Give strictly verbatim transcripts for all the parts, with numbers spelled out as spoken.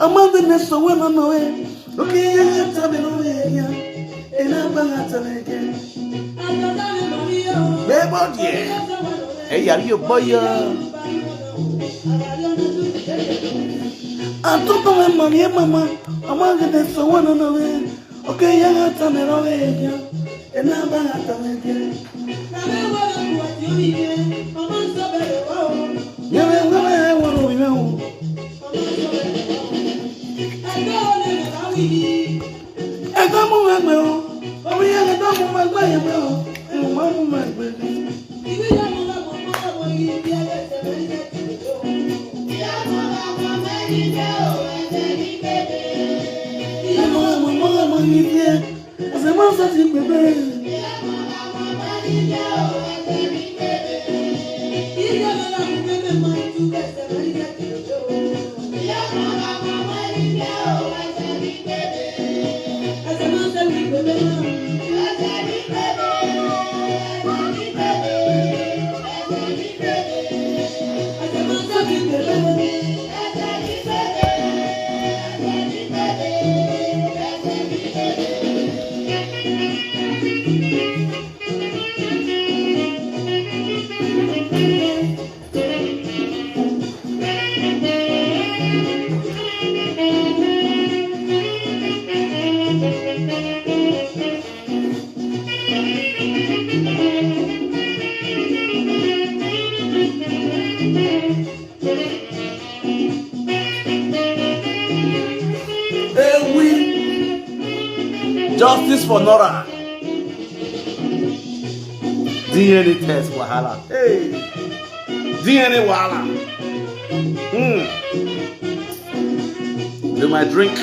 Amande ne so we mama we. Okay, ya ya tabe no we ya. Ena ba ya tabe ke. Bebo die. Hey, are you boy? Anto to we mama ye mama. Amande ne so we no no we. Okay, ya ya tabe no we ya. Ena ba ya tabe ke. Yewe wewe woro mi o. Ẹ̀gbọ́n mú ẹgbẹ́ o. Omi yẹn lè dán mú ẹgbẹ́ yẹn pẹ́ o. Ẹ̀gbọ́n mú ẹgbẹ́. Ìyá mọ̀ mọ̀ mọ̀ mọ̀ yìí díẹ̀. Ẹsẹ̀ máa ń sọ ti pèpè. Ewi. Justice for Nora. D N A test wahala. Hey. D N A wahala. Hmm. Do my drink.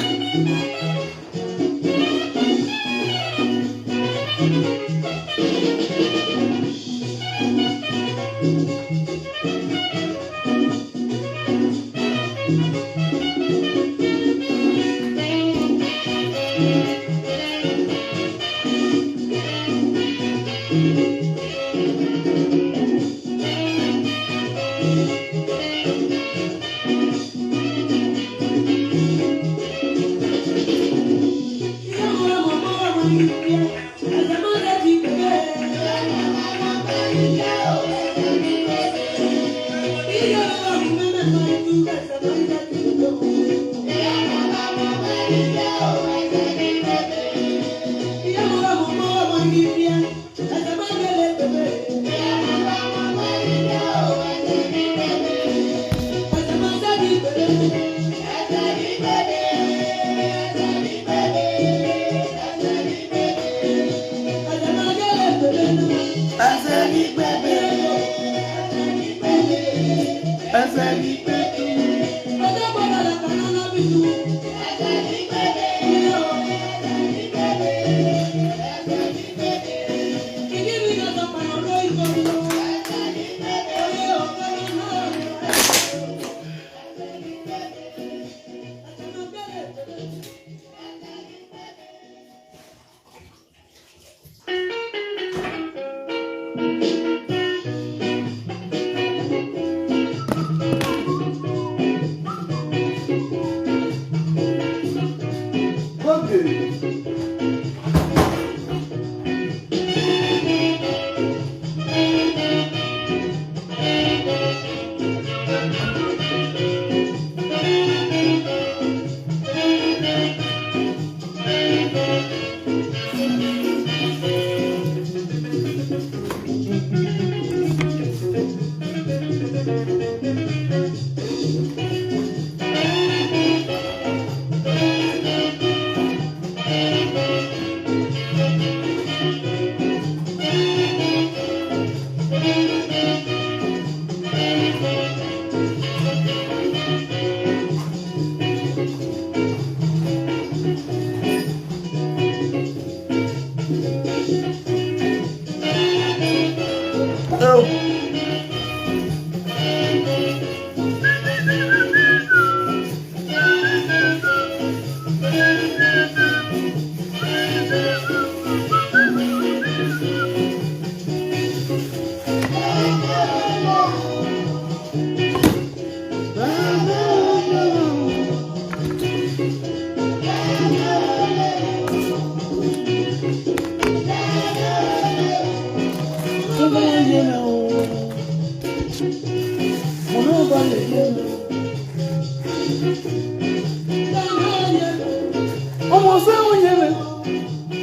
Ọmọ sẹ́ òye rẹ̀,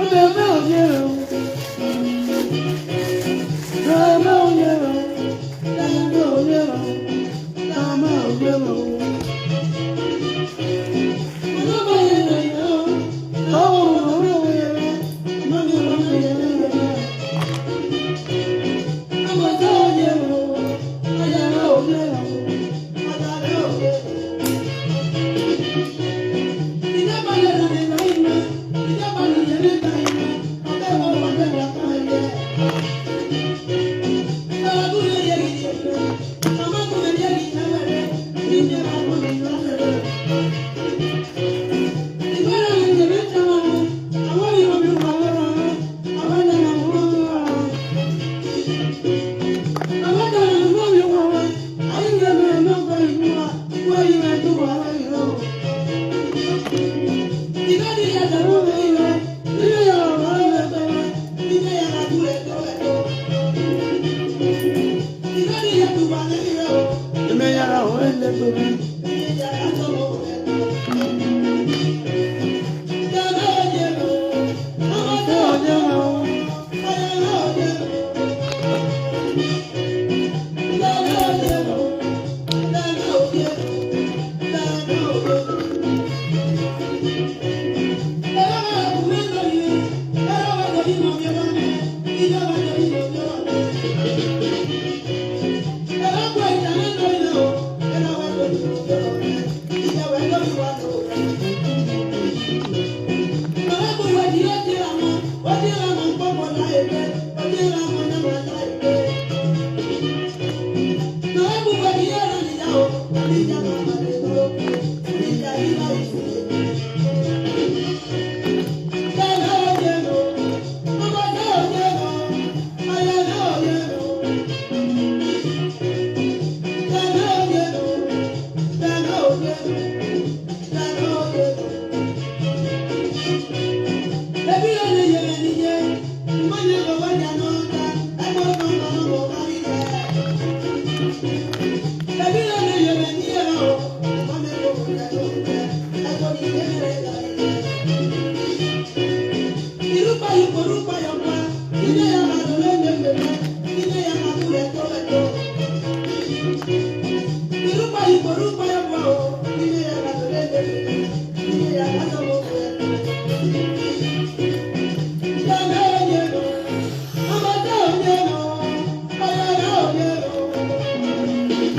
ó lè fẹ́ òye rẹ̀ o. Lè fẹ́ òye rẹ̀ o, lè fẹ́ òye rẹ̀ o, lè fẹ́ òye rẹ̀ o.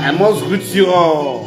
I must greet you all.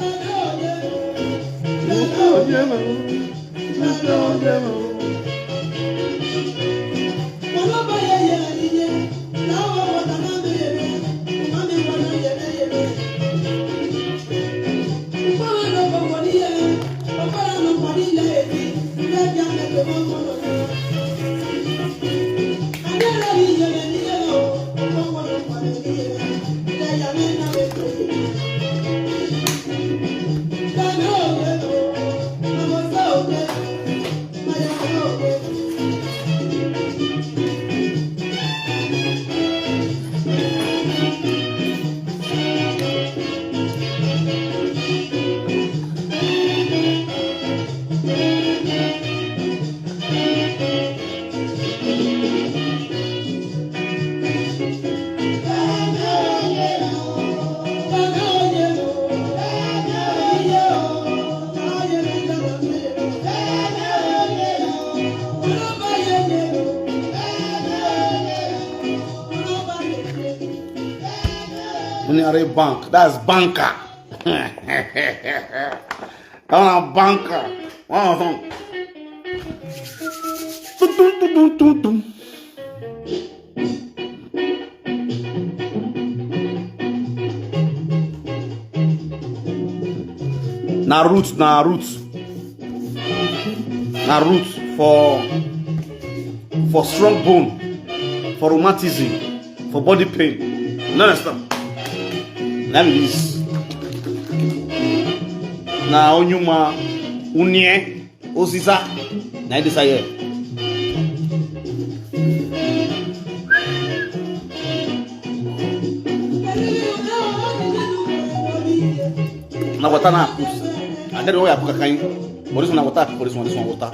Money Bank, that's banker. That one na banker. One of them. Tum, tum, tum, tum, tum, tum. Na root, na root. Na root for, for strong bone, for rheumatism, for body pain. You understand? Let me this. Na onyuma unie osisa. Na this here. Na water na I put. And then the one wey I put kakai. But this one na water I put for this one. This one water.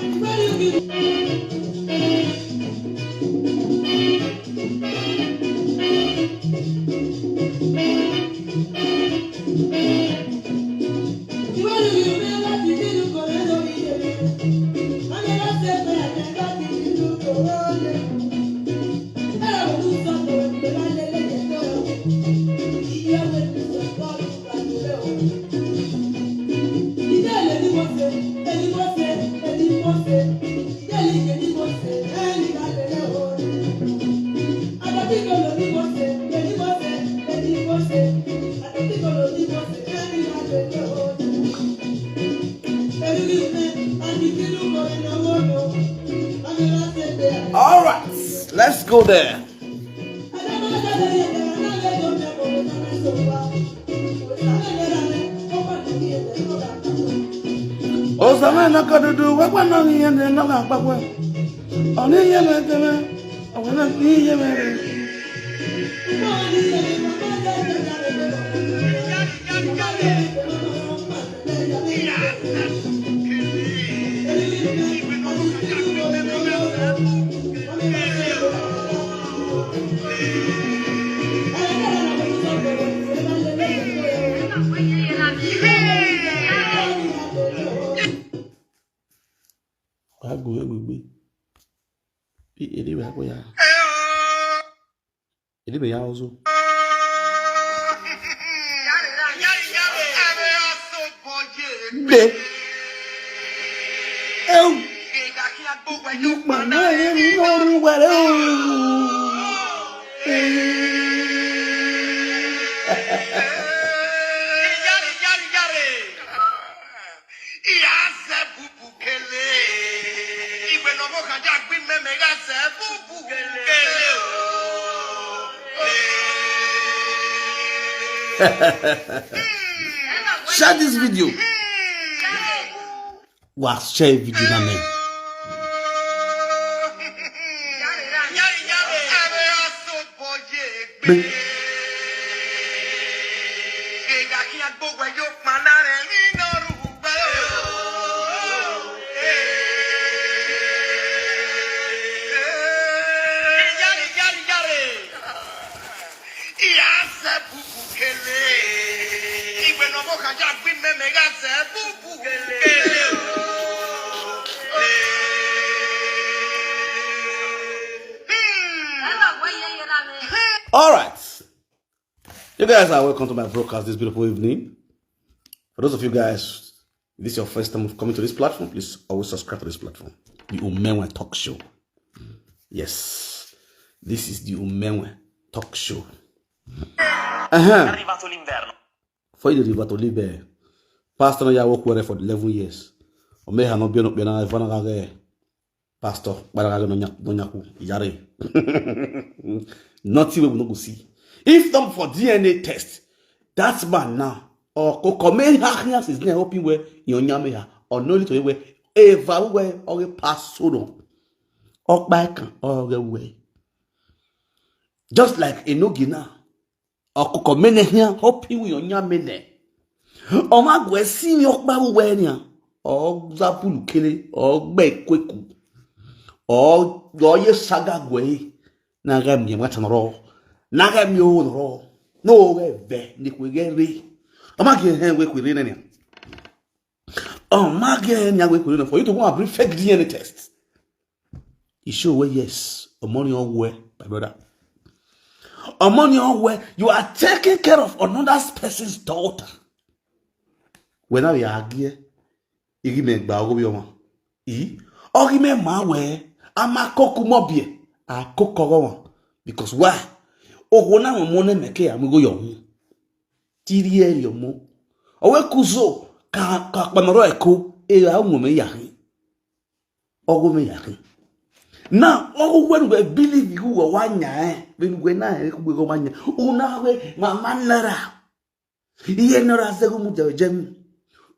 All right, let's go there. Ozame na kadudu wakwa na ihe ndị nọ ga-akpakwa. Ọ n'ihe na-eteme, ọ bụ na ihe mere. Agụ egbugbe. Ị- ị dịbe akpụ ya. Ị dịbe ya ọzọ. Mbe. Eu. Mana ya ni ọrụ were o. Share this video. Wa share video na me. All right. You guys are welcome to my broadcast this beautiful evening. For those of you guys, this is your first time of coming to this platform, please always subscribe to this platform. The Umenwe Talk Show. Yes. This is the Umenwe Talk Show. Uh-huh. È arrivato l'inverno. For you to live to live there. Pastor no ya work where for eleven years. Omeha no be no be na vana gage. Pastor, kpara gage no nyaku yare. Nothing we no go see. If not for D N A test, that man now, or kokome ha hia is ne hoping where your nyame ha, or no little where eva where or a pass so no. Or by can or where. Just like enogi now. Ọkụkọ mene hia hoping where your nyame ne. Ọ ma gwe si ni okpa where nia. Or zapulu kele or gbe kweku. Or ye saga gwe. Na ga mi mata noro. Na ga mi o noro. No ge ve ni kwe ge re. Ọ ma ge he we kwe re ne nia. Ọ ma ge he nia we kwe re for you to go and bring fake D N A test. E show where yes, Omoni Owe, my brother. Omoni Owe, you are taking care of another person's daughter. When I argue, igi me gba ogo bi omo. I, ogi me ma we, ama koku mo bie, a koko go won. Because why? Ogo na mo ne meke amugo yo hu. Tiri e yo mo. Owe kuzo ka ka panoro eko, e a mo me ya hin. Ogo me ya hin. Na ogo when we believe you we wanya eh. When we na e ku go wanya. Una we mama nara. Iye nara zegu mu jawe jemi.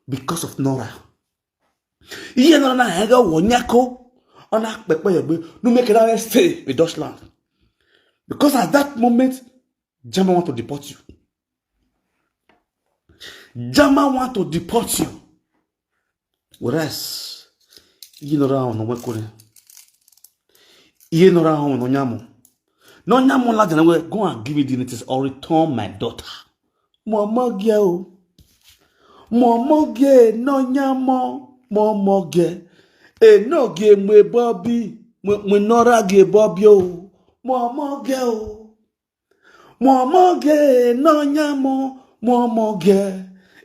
Because of Nora. Iye nara na hega wonyako. Ona pepe yogbe. No make that stay with Dutchland. Because at that moment, German want to deport you. German want to deport you. Whereas, you know that one, no, you know that one, no, nyamo. No, nyamo, like, go and give me dignities or return my daughter. Momo girl. Momo girl, no, nyamo. Momo girl. E no ge mwe Bobby. Mwe, mwe nora ge Bobby o. Momo girl. Momo girl, no, nyamo. Momo girl.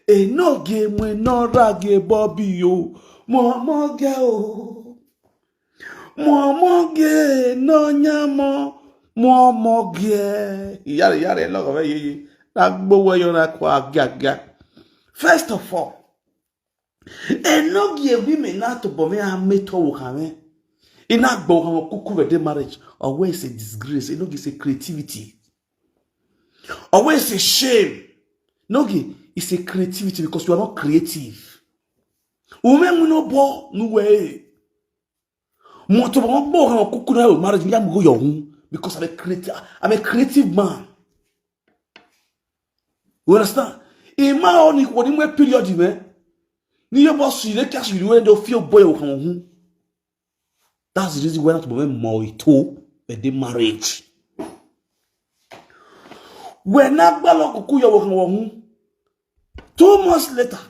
E no ge mwe nora ge Bobby o. Momo girl. Momo girl, no, nyamo. Momo girl. Yare, yare, logo ve ye ye. Na gbo we yo na kwa ga ga. First of all, e no ge women na to bo me a me to wo kan me. E na gbo kan kuku ve de marriage. Always a disgrace. E no ge se creativity. Always a shame. No ge, it's a creativity because you are not creative. Women will not bo no way. Mo to bo bo kan kuku na marriage ni am go your own because I'm a creative. I'm a creative man. You understand? In my own, what in my period, man. Ni your boss, you let us, you know, don't feel boy or come. That's the reason why not to be more to the marriage. When I gbalo kuku your work on. Two months later,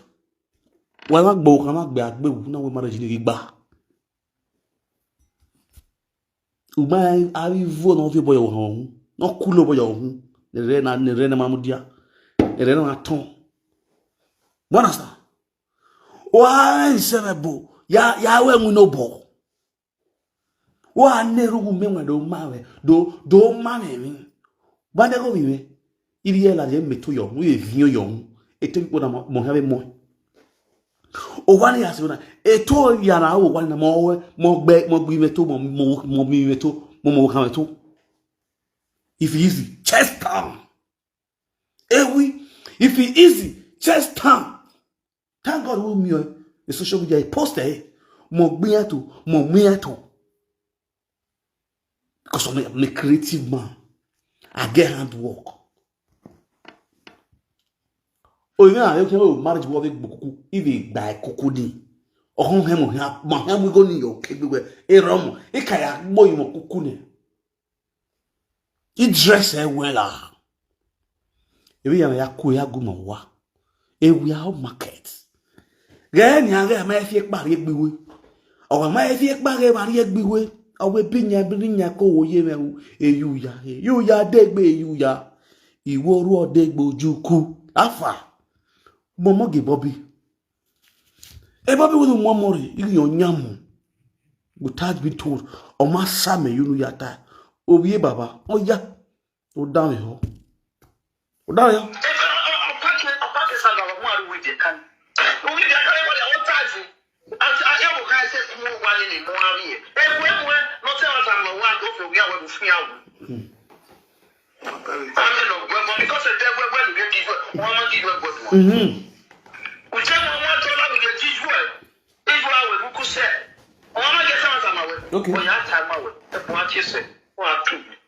when I go, can I be a baby? Now we marriage in the bar. Uma, I will vote on the boy on. Not cool over your home. The rena, the rena mamudia. The rena ton. What is that? Wa iseme bo. Ya, ya we mu no bo. Wa ne ru me we do ma we. Do, do ma me mi. Ba ne go mi we. Iri ye la ye me to yo, we vi yo. E te ko na mo, mo ha be mo. O wa ni ya se na. E to ya na o wa na mo we, mo gbe, mo gbi me to, mo, mo, mo mi me to, mo, mo ka me to. If it easy, chest down. Eh oui, if it easy, chest down. Thank God who me, eh, the social media, he post, eh, mo gbiyan to, mo miyan to. Because I'm a, I'm a creative man. I get handwork. Oh, yeah, you can, oh, marriage will be kuku. If he die kuku ni. Oh, him, him, mo, him, we go ni yo, kegbe, eh, romo. He kaya, boy, mo kuku ni. He dress, eh, well, ah. Ebi ya, ya ku, ya gu mo wa. E we are market. Ge ni a ge ma fi pa re gbiwe. O ma fi pa re wa re gbiwe. O we bi nya bi nya ko wo ye me wu. E yu ya, e yu ya de gbe e yu ya. Iwo ru o de gbe oju ku. Afa. Mo mo ge Bobby. E Bobby wo mo mo re, iri yo nyamu. Without being told. O ma sa me yu nu ya ta. O bi e baba. O ya. O da me ho. O da me ho. Mm-hmm. Okay.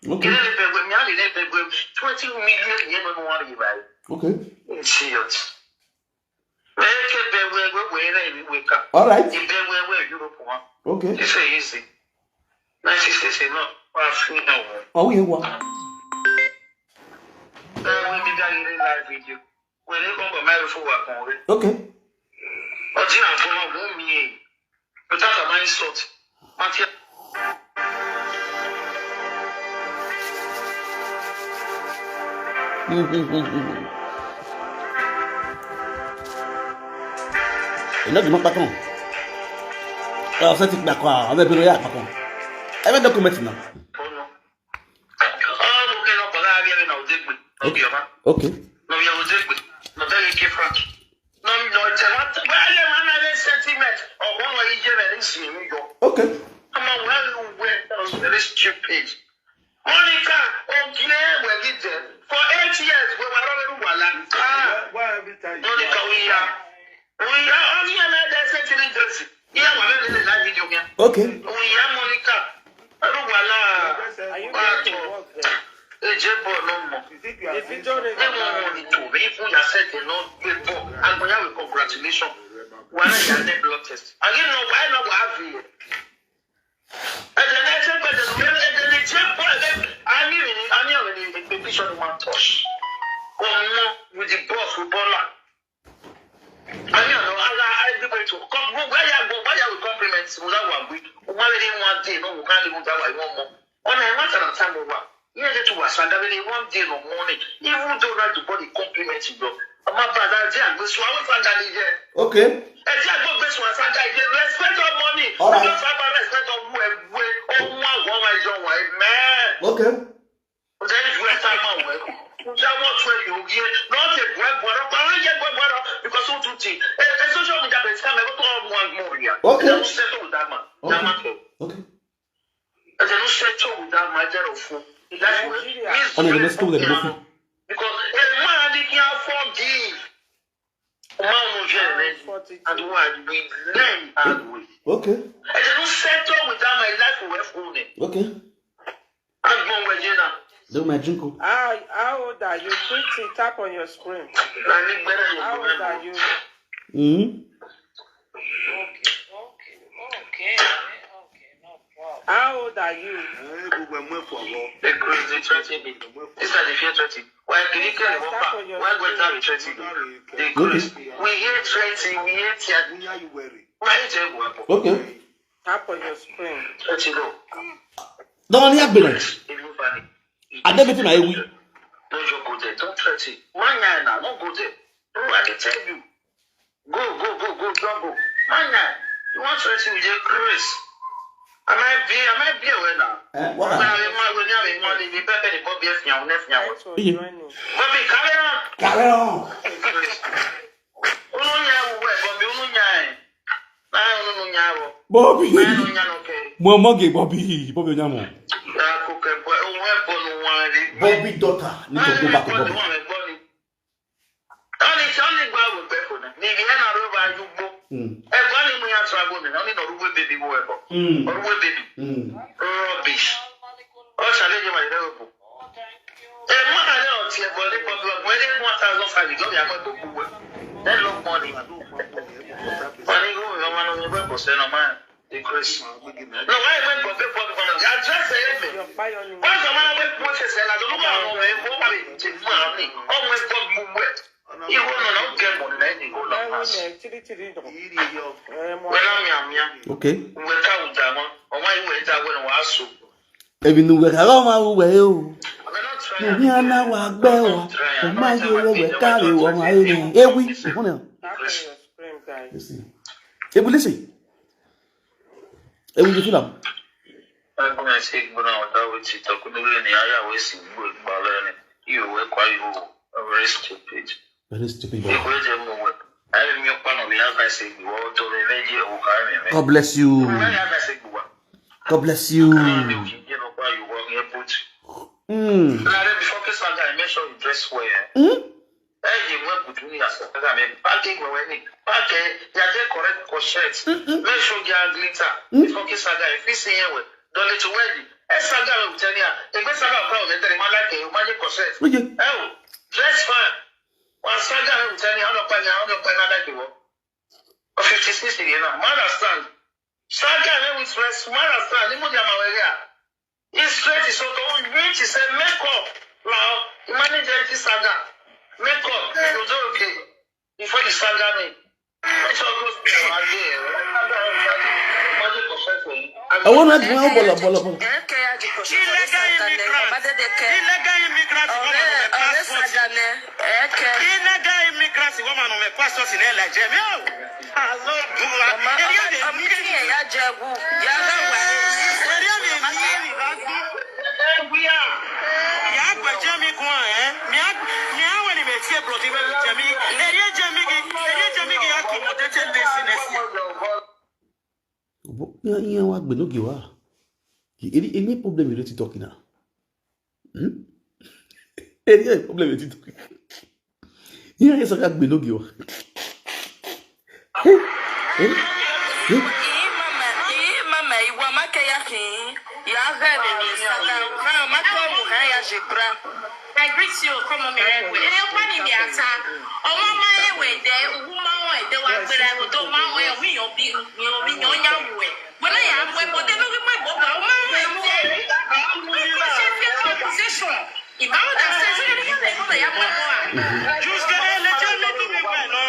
Okay. Twenty million yen no one buy. Okay. Idiot. Make a bed where we wear a wake up. All right. The bed where we Europe one. Okay. It's so easy. Nice is this enough. Well, free now. Oh, we what? Then we be that in live video. When they come for my phone work on it. Okay. But you know, for my home, me. But that's my insult. But yeah. Enough the more patron. Oh, ça, c'est pas quoi. On va bien, patron. Avec document, non? Okay. Okay. Okay. Very stupid. Monica, okay, we did there. For eight years, we were running Wala. Ah, Monica, we are. We are only a made that century. Yeah, we are running the live video here. Okay. We are Monica. Wala. Eje ball no more. They won't want it to. Even you said they not play ball. Congratulations. Why not get blood test? I didn't know why not have you. And then I said, but the real and then they check for them. I mean, I mean, the petition one touch. Come on with the boss, with Bola. I mean, I know, I, I, everybody to come. Why you go? Why you compliment? Without one week, why they one day? No, we can't even that way one more. On a matter of time over. Here they to was and then one day no morning. Even though that the body compliment you, bro. I'm not bad. I did. So I was under the year. Okay. Ẹ jẹ́ àgbọ̀ gbé sùn àṣàjà ìdí respect of money. All right. Ìjọ sábà respect of who ẹ wé ohun àwọn ọmọ ìjọ wọ̀nyí mẹ́ẹ̀. Okay. Ó jẹ́ ìlú ẹ̀ tá a máa wẹ̀. Ǹjẹ́ wọ́n tún ẹ̀yìn ògì ẹ̀ náà ti bọ̀ ẹ̀ bọ̀ ẹ̀ pa ẹ̀ yẹ bọ̀ ẹ̀ bọ̀ ẹ̀ because ó tún ti ẹ̀ ẹ̀ social media bẹ̀rẹ̀ sí ká mẹ́rin tó ọmọ àgbọ̀n rẹ̀. Okay. Ẹ̀ ń ṣètò ìdámà. Ìdámà tó. Okay. Ẹ̀ jẹ́ ló ṣètò ìdámà ẹ̀ jẹ́ rọ̀ fún. Ìdájọ́ Nàìjíríà. Ọ̀nà ìdìbò sí tó wùdà ìdìbò fún. Because ẹ̀ máa ní kí á forgive. Máa mú jẹ́ rẹ̀ Forty-two. and why we learn hard way. Okay. Ẹ̀ jẹ́ ló ṣètò ìdámà ẹ̀ láti wẹ̀ fún ni. Okay. Agbọ̀n wẹ̀ jẹ́ náà. Do my drink. Oh. How, how old are you? Pretty, tap on your screen. Lani gbẹ́rẹ́ yẹn How kò old are rẹ̀ you? Mm. Okay, okay, okay, okay, no problem. How old are you? They crazy twenty people. This are the fear twenty. Why can you kill the whopper? Why go down with twenty people? They crazy. We hear twenty, we hear tear. Why you tell me? Okay. Tap on your screen. Twenty no. Don't only have been. If you find it. I never think I will. Don't you go there. Don't twenty. One year now. Don't go there. Bro, I can tell you. Go, go, go, go, don't go. Man, nah, you want twenty with your grace. I might be, I might be aware now. Eh, what Now, happened? you might, when you have a money, you better the Bobby if you have, if you have. Thanks for joining. Bobby, carry on. Carry on. Unu nya uwe, Bobby, unu nya. Na unu nya wo. Bobby. Na unu nya no ke. Mo moge Bobby. Bobby Onyamo. Ya ko ke bo, o we bo no wa ri. Bobby daughter need to go back to Bobby. Ani sani gba wo pe fo na. Ni bi na ro ba ju gbo. Mm. E gba ni mu ya travel ni, oni no ruwe baby wo e bo. Mm. Ruwe baby. Mm. Rubbish. O sale je ma ire wo. E ma na le o ti e bo le bo bo le one thousand five go ya mo to ku we. Then look money. Money go no man no go se no man. The Chris. No, why we go be for the address e me. Your fire on Why the man we put se la do ma o we go we ti ma ni. O we go bu we. Iwo no no get money na ni go la pass. Tiri tiri dɔn. Wela mi amia. Okay. We ka u da mo. O ma iwe da we no wa so. Ebi nu we ka lo ma we o. We not try. Ni ana wa gbe wa. O ma ye we we ka le wo ma ye ni. Ewi. Ehun na. Tap on your screen, guys. Listen. Ebu listen. Ebu you feel am? Bible na say gbona oda we ti to ku dole ni aya we si gbo igba lere ni. You we kwa you very stupid. Very stupid You boy. go je mo we. I mi pa no mi advice igbo to re re je o ka mi me. God bless you. Mi advice igbo. God bless you. Mi o je no pa you work here put. Mm. Na re before ke saga, make sure you dress well. Mm. Eh, you wear good ni as saga me. Pake we we ni. Pake ya je correct crochet. Make sure you are glitter. Before ke saga, if you see here we. Don't let you wear it. Eh, saga we tell you. If you saga ka we tell you man like you, man you crochet. Oye. Eh, dress fine. One saga we tell you how no pa ni, how no pa na like you. Fifty-six years now. Man understand. Saga me with dress, man understand. Ni mo di ama we ya. It's straight, it's okay. Which is a makeup. Now, manage the saga. Makeup. You do okay. Before you saga me. Make sure go speak for a day. Magic of something. I want to go bolo bolo bolo. Illegal immigrants. Illegal immigrants. Illegal immigrants. Woman on my passport in L I J. Hello, Bua. Ihe ihe wa gbe n'oge wa. Any any problem you to talk now? Hmm? Any any problem you to talk? Ihe ihe saka gbe n'oge wa. Hey, hey, hey. Mama, mama, iwa make ya kin. Ya ve mi ni saga. Ha, make mu ha ya je bra. I greet you, come on, me. Ele pa ni mi ata. Omo ma e we de, ugu ma won e de. mi yan bi, yan mi yan ya mu e. Wala ya mu e, but they no be my bobo. Why is there? Why is there fear of accusation? If I understand, so you don't know ya mu e. Just get a legit me to me well, no.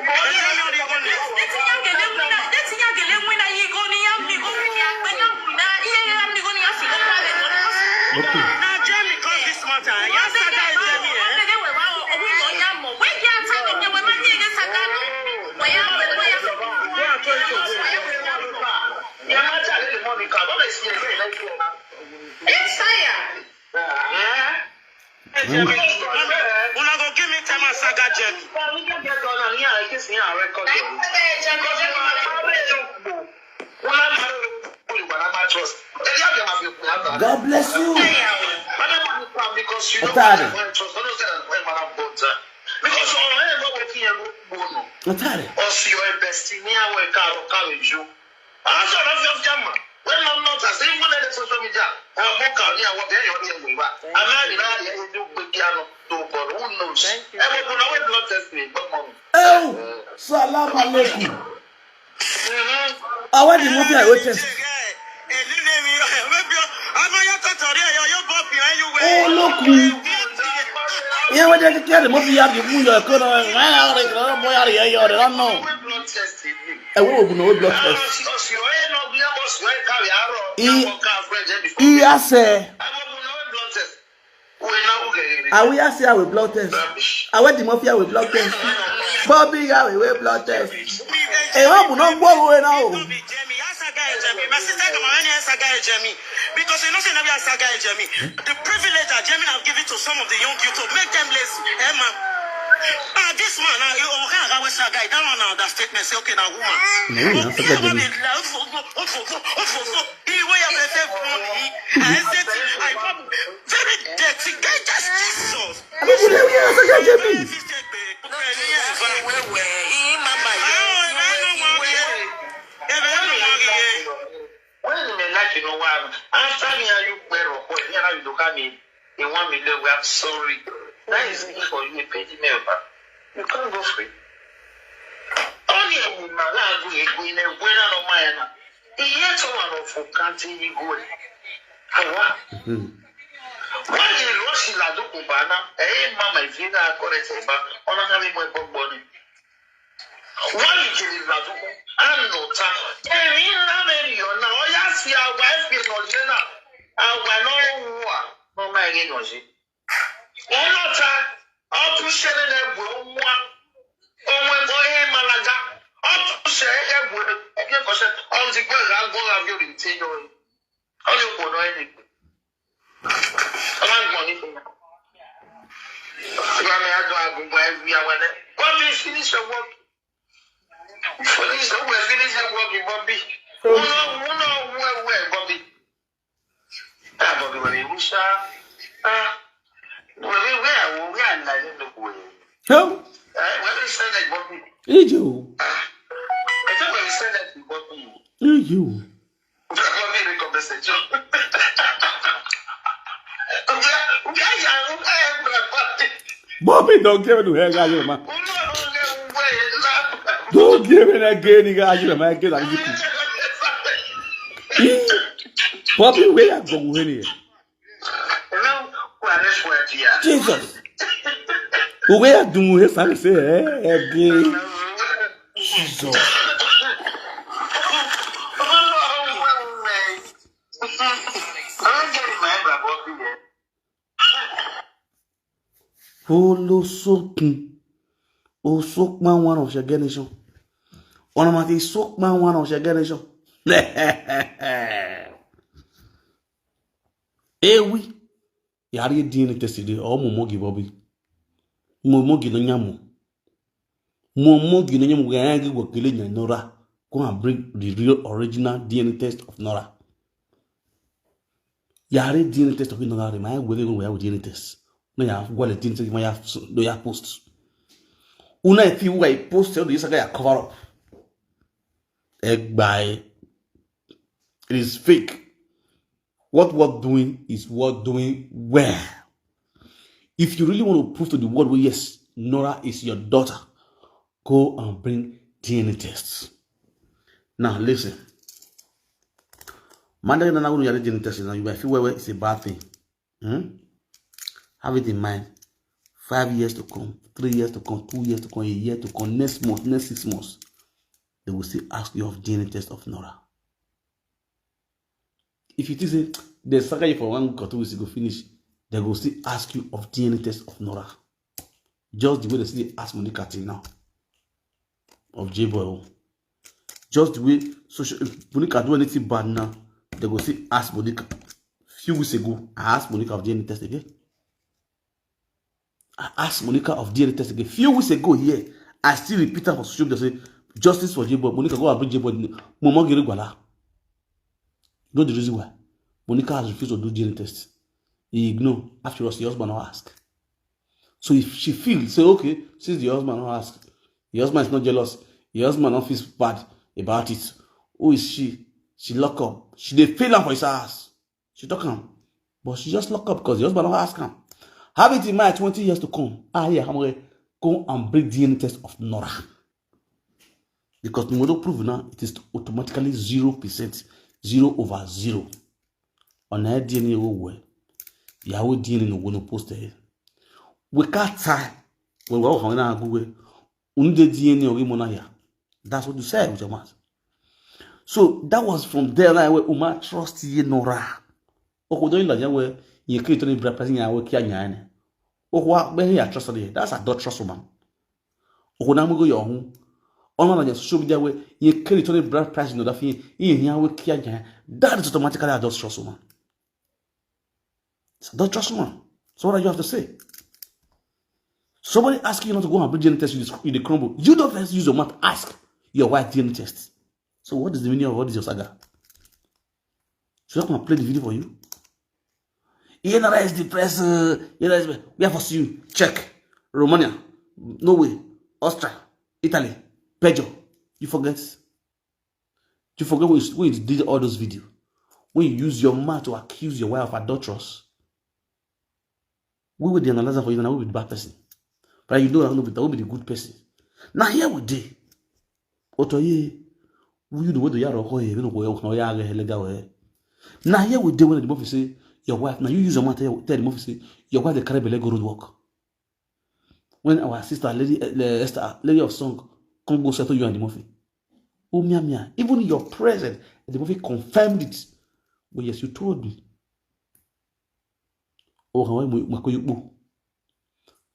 Legit me on the gun. Deti ya gele wina, deti ya gele wina yi go ni ya mi go ni ya gbe ya wina. Iye ya mi go ni ya fi go pa le go. Okay. Na Jamie cause this matter. Ya saga Jamie, eh? Una go give me time and saga Jamie. God bless you. Otare. Otare. Oh, salam alaikum. Awa the mafia wey test. Oh, look. Ihe wey dey carry the mafia, you move your economy. Why are they not know? Ẹ wo oògùn náà blood test. Iya sẹ. Awi ya say awi blood test. Awe the mafia we blood test. Bobby ya we we blood test. E hope no gbọ́ wo na o. Because you know say na we are saga Jamie. The privilege that Jamie have given to some of the young youth to make them lazy. Eh man. Ah, this man now, you okay, I got saga. That one now, that statement say okay, now woman. No, na saga Jamie. Very dirty guy, just Jesus. Abi you dey wear saga Jamie? When me like you know why after me and you pẹ̀rọ pọ̀ ní ara ìlú ká mi ìwọ́n mi lé wẹ́, I'm sorry. That is me for you, pay the mail back. You can't go free. Only a woman that go a go in a way no man. Iye to one of country you go. Awa. Why you rush la do kubana? Eh, mama, if you na correct ba, ona ka mi mo gbogbo ni. Why you give la do? I'm not. Eh, mi na me yo na. O ya si awa if you no je na. Awa no wa. No ma ye no je. Ona ta. O tu shele na gbo wa. O mo mo e malaga. O tu shele e gbo. E ke ko se. O ti gbo ra gbo ra bi o ri ti yo. Onye okwu na onye na-ekwu. Ọma mgbe ọ na-ekwu ya. Ịgwa m ya dụ agụ mgbe egwu ya wele. Bobby, finish your work. Finish your work, finish your work, Bobby. Ụlọ ụlọ ọgwụ ewe Bobby. Ah, Bobby nwere iwu sha. Ah. Were were awụ were ala n'elu were. Help. Eh, were send Bobby. Ije o. Ah. Ete were send Bobby. Ije o. Bobby don't give me the hair guy, man. Don't give me that gay nigga, you man, get like you. Bobby, where you go with here? Jesus. Where do you have to say, eh, eh, gay? Jesus. Olo sokun. O sokpan one of your generation. Ona mati sokpan one of your generation. Ewi. Yari D N A test today. O mo mogi Bobby. Mo mogi no nyamo. Mo mogi no nyamo ga yangi wakile nya Nora. Go and bring the real original D N A test of Nora. Yari D N A test of Nora. My way go where D N A test. No ya gwale D N A test. My ya no ya post. Una if you were post, you say ya cover up. Egbai. It is fake. What worth doing is worth doing well. If you really want to prove to the world, well, yes, Nora is your daughter, go and bring D N A tests. Now listen. Mandari nana wunu yare DNA test now. You might feel well, well, it's a bad thing. Hmm? Have it in mind. Five years to come, three years to come, two years to come, a year to come, next month, next six months, they will still ask you of DNA test of Nora. If you think say they saga you for one week or two weeks, you go finish, they go still ask you of DNA test of Nora. Just the way they still ask Monica till now of J-Boy own. Just the way social, if Monica do anything bad now, they go still ask Monica. Few weeks ago, I asked Monica of DNA test again. I asked Monica of DNA test again. Few weeks ago here, I still repeat am for social media say, "Justice for J-Boy. Monica, go and bring J-Boy." Momo Gere Gwala. You know the reason why? Monica has refused to do DNA test. He ignore. After all, the husband no ask. So if she feel, say, "Okay, since the husband no ask, the husband is not jealous, the husband no feel bad about it. Who is she?" She lock up. She dey feel am for his house. She talk am. But she just lock up because the husband no ask am. Have it in mind, twenty years to come. Ah, yeah, I'm gonna go and bring DNA test of Nora. Because we don prove now, it is automatically zero percent, zero over zero. On the DNA, oh, well. Yahoo DNA no go no post there. We can't tie. We go on na go we. Unde DNA or Mona here. That's what you said with your mouth. So that was from there, like, where Uma trust ye Nora. Oko don la ya we, ye create any bride price ya we kia nya ne. Oko wa be ya trust ye. That's adulterous woman. Oko na mo go yo hu. Ona la ya social media we, ye create any bride price no da fi ye ya we kia nya. That is automatically adulterous woman. It's adulterous woman. So what do you have to say? Somebody asking you not to go and bring DNA test, you dey, you dey crumble. You don't first use your mouth, ask your wife DNA test. So what is the meaning of all this, your saga? Should I come and play the video for you? Enora is depressed. Uh, Enora is, where for you? Check. Romania. Norway. Austria. Italy. Belgium. You forget? You forget when you, when you did all those videos? When you use your mouth to accuse your wife of adulteress? We will analyze am for you, na we be the bad person. But you know, I no be, I will be the good person. Now here we dey. Otoye, you know what the yaro ko here, you know what ya legal way. Now here we dey when the mafia say your wife. Now you use your mouth tell, tell the mafia say your wife dey carry belle go road work. When our sister, Lady, uh, Esther, Lady of Song, come go settle you and the mafia. Oh, mia, mia. Even your presence, the mafia confirmed it. But yes, you told me. Oh, how am I?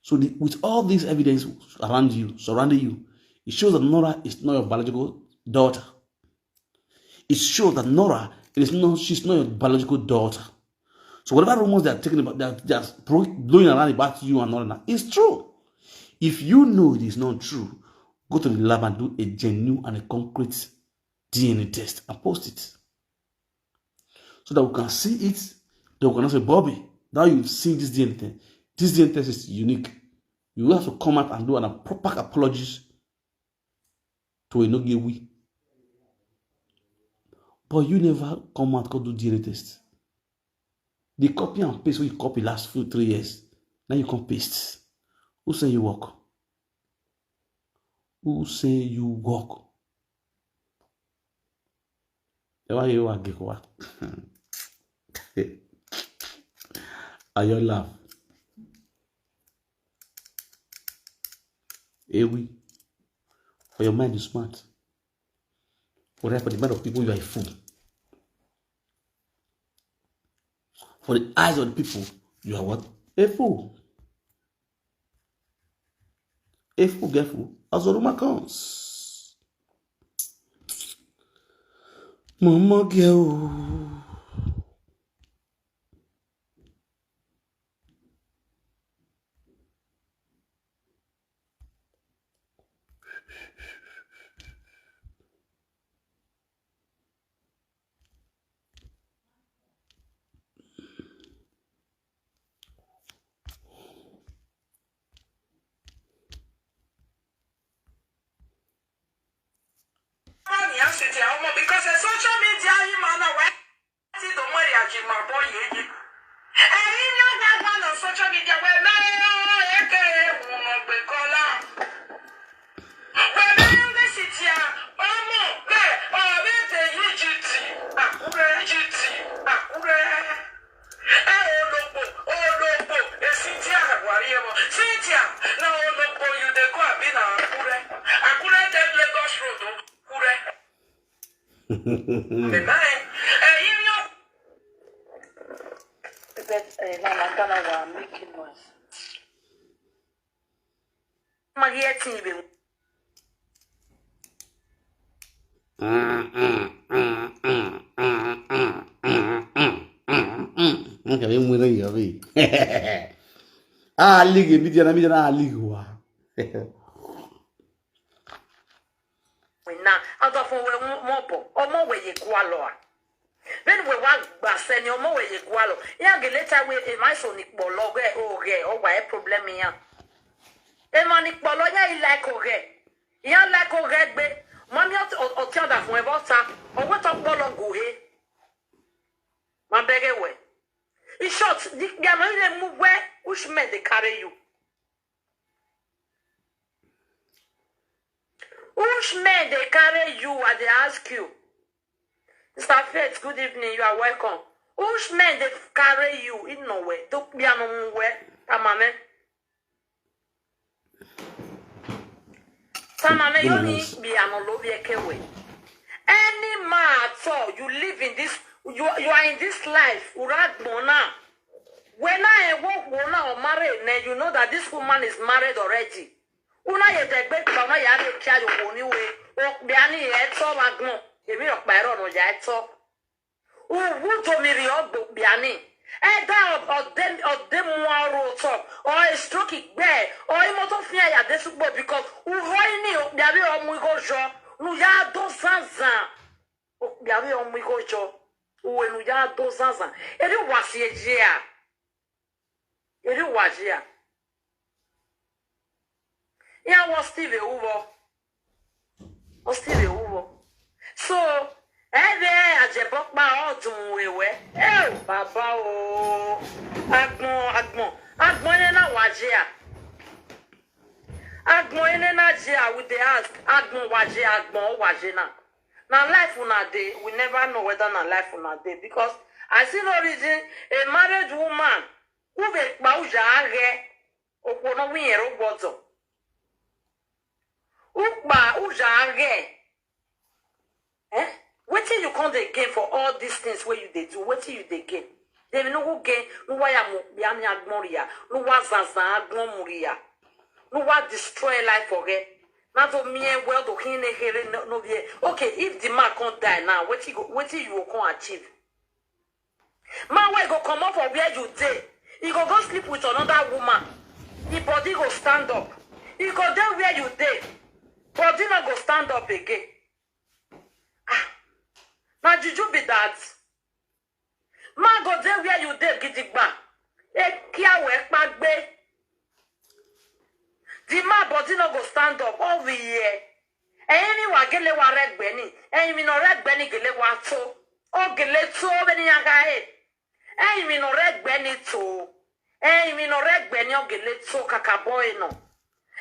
So the, with all this evidence around you, surrounding you, it shows that Nora is not your biological daughter. It shows that Nora, it is not, she's not your biological daughter. So whatever rumors they are taking about, they are, they are bro-, blowing around about you and all that, it's true. If you know it is not true, go to the lab and do a genuine and a concrete DNA test and post it. So that we can see it, then we can say, "Bobby, now you've seen this DNA test. This DNA test is unique. You have to come out and do an, a proper apologies to Enogewi." But you never come out, go do DNA test. The copy and paste wey you copy last few three years, now you come paste. Who say you work? Who say you work? Why you work? Are you laugh? Ewi. For your mind, you smart. For the, for the mind of people, you are a fool. For the eyes of the people, you are what? A fool. A fool get fool. As Oruma comes. Mama girl. Because social media, you man, Be na Akure. Akure take Lagos Road o. Akure. Bye bye. Eh, you know. But, eh, na, na, na, na, wa making noise. Ma, hear thing you be. Nka be mu na yabi. Ah, league, media na, media na league wa. Na, out of we mo bo, omo we ye kwalo a. Then we wa gba se ni omo we ye kwalo. Ya ge later we e ma so ni polo ge o ge, o wa e problem ya. E ma ni polo ya i like o ge. Ya like o ge gbe. Mami o, o, o ti ada fun e bo ta. O we to polo go he. Ma beg e we. In short, the, the amount they move where, which men they carry you? Which men they carry you, I they ask you? Mister Faith, good evening, you are welcome. Which men they carry you? In no way. Don't be a no way. Tamame. Tamame, you need be an Olobia Kewe. Any man at all, you live in this, you, you are in this life, Uragbona. When I walk, when I married, then you know that this woman is married already. Una ye degbe, una ya de kia yo woni we. O biani e to wagmo. Emi o pa ero no ya e to. Uwu do mi ri ogbo biani. Eda o, o de, o de mu aro to. O e stroke igbe. O imo to fi ya de sugbo because u ho ini o biani o mu igo jo. Nu ya do zanzan. O biani o mu igo jo. Uwe nu ya do zanzan. Eri wasi eje a. Eri waji a. Ya wo Steve Uwo. O Steve Uwo. So, ebe ajebokpa odun wewe. Eh, baba o. Agbon, agbon. Agbon ene na waji a. Agbon ene na ji a, we dey ask. Agbon waji, agbon o waji na. Na life una dey, we never know whether na life una dey because I see no reason a married woman who be kpa uja age okwo no win ero gbodo. Ukpa uja age. Eh? Wetin you come dey gain for all these things wey you dey do? Wetin you dey gain? Dem no go gain. No why am biami agbon ria. No wa zanzan agbon muria. No wa destroy life for her. Na to me well to kin here no, no be. Okay, if the man come die now, wetin go, wetin you go come achieve? Man wey go comot for where you dey, he go go sleep with another woman. Him body go stand up. He go dey where you dey. Body no go stand up again. Ah, na juju be that. Man go dey where you dey gidigba. E kia we pagbe. The man body no go stand up. All we hear. Ẹ̀yin ni wà gẹ́lẹ́ wa rẹ́gbẹ́ ni. Ẹ̀yin mi náà rẹ́gbẹ́ ni gẹ́lẹ́ wa tó. Ó gẹ́lẹ́ tó bẹ́ẹ̀ ni yàgá ẹ̀. Ẹ̀yin mi náà rẹ́gbẹ́ ni tó. Ẹ̀yin mi náà rẹ́gbẹ́ ni ó gẹ́lẹ́ tó kàkà bọ́ ẹ̀ náà.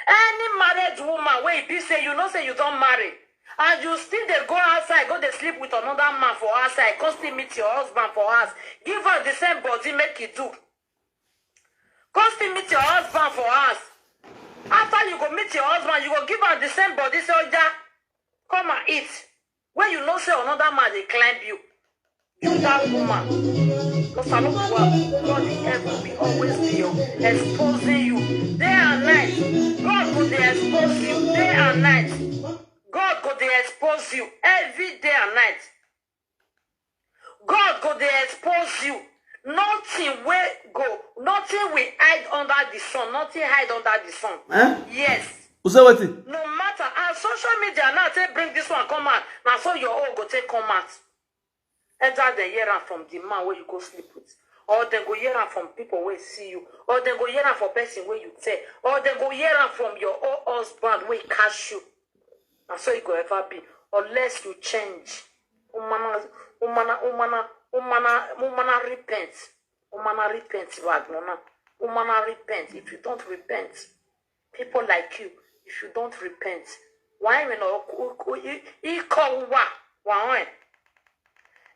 Any married woman wey e be say you know say you don marry and you still dey go outside go dey sleep with another man for outside, come still meet your husband for house, give am the same body make e do. Come still meet your husband for house. After you go meet your husband, you go give am the same body say, "Oya, come and eat." When you know say another man dey climb you, you that woman. Because I know God, God in heaven will always be your exposing you day and night. God go dey expose you day and night. God go dey expose you every day and night. God go dey expose you. Nothing wey go, nothing will hide under the sun. Nothing hide under the sun. Eh? Yes. You say wetin? No matter how social media now take bring this one come out, na so your own go take come out. Either dem hear am from the man wey you go sleep with, or dem go hear am from people wey see you, or dem go hear am from person wey you tell, or dem go hear am from your own husband wey catch you. Na so e go ever be unless you change. Umana, umana, umana, umana, umana repent. Umana repent, Wagnona. Umana repent. If you don't repent, people like you, if you don't repent, why me no iko wa wa on?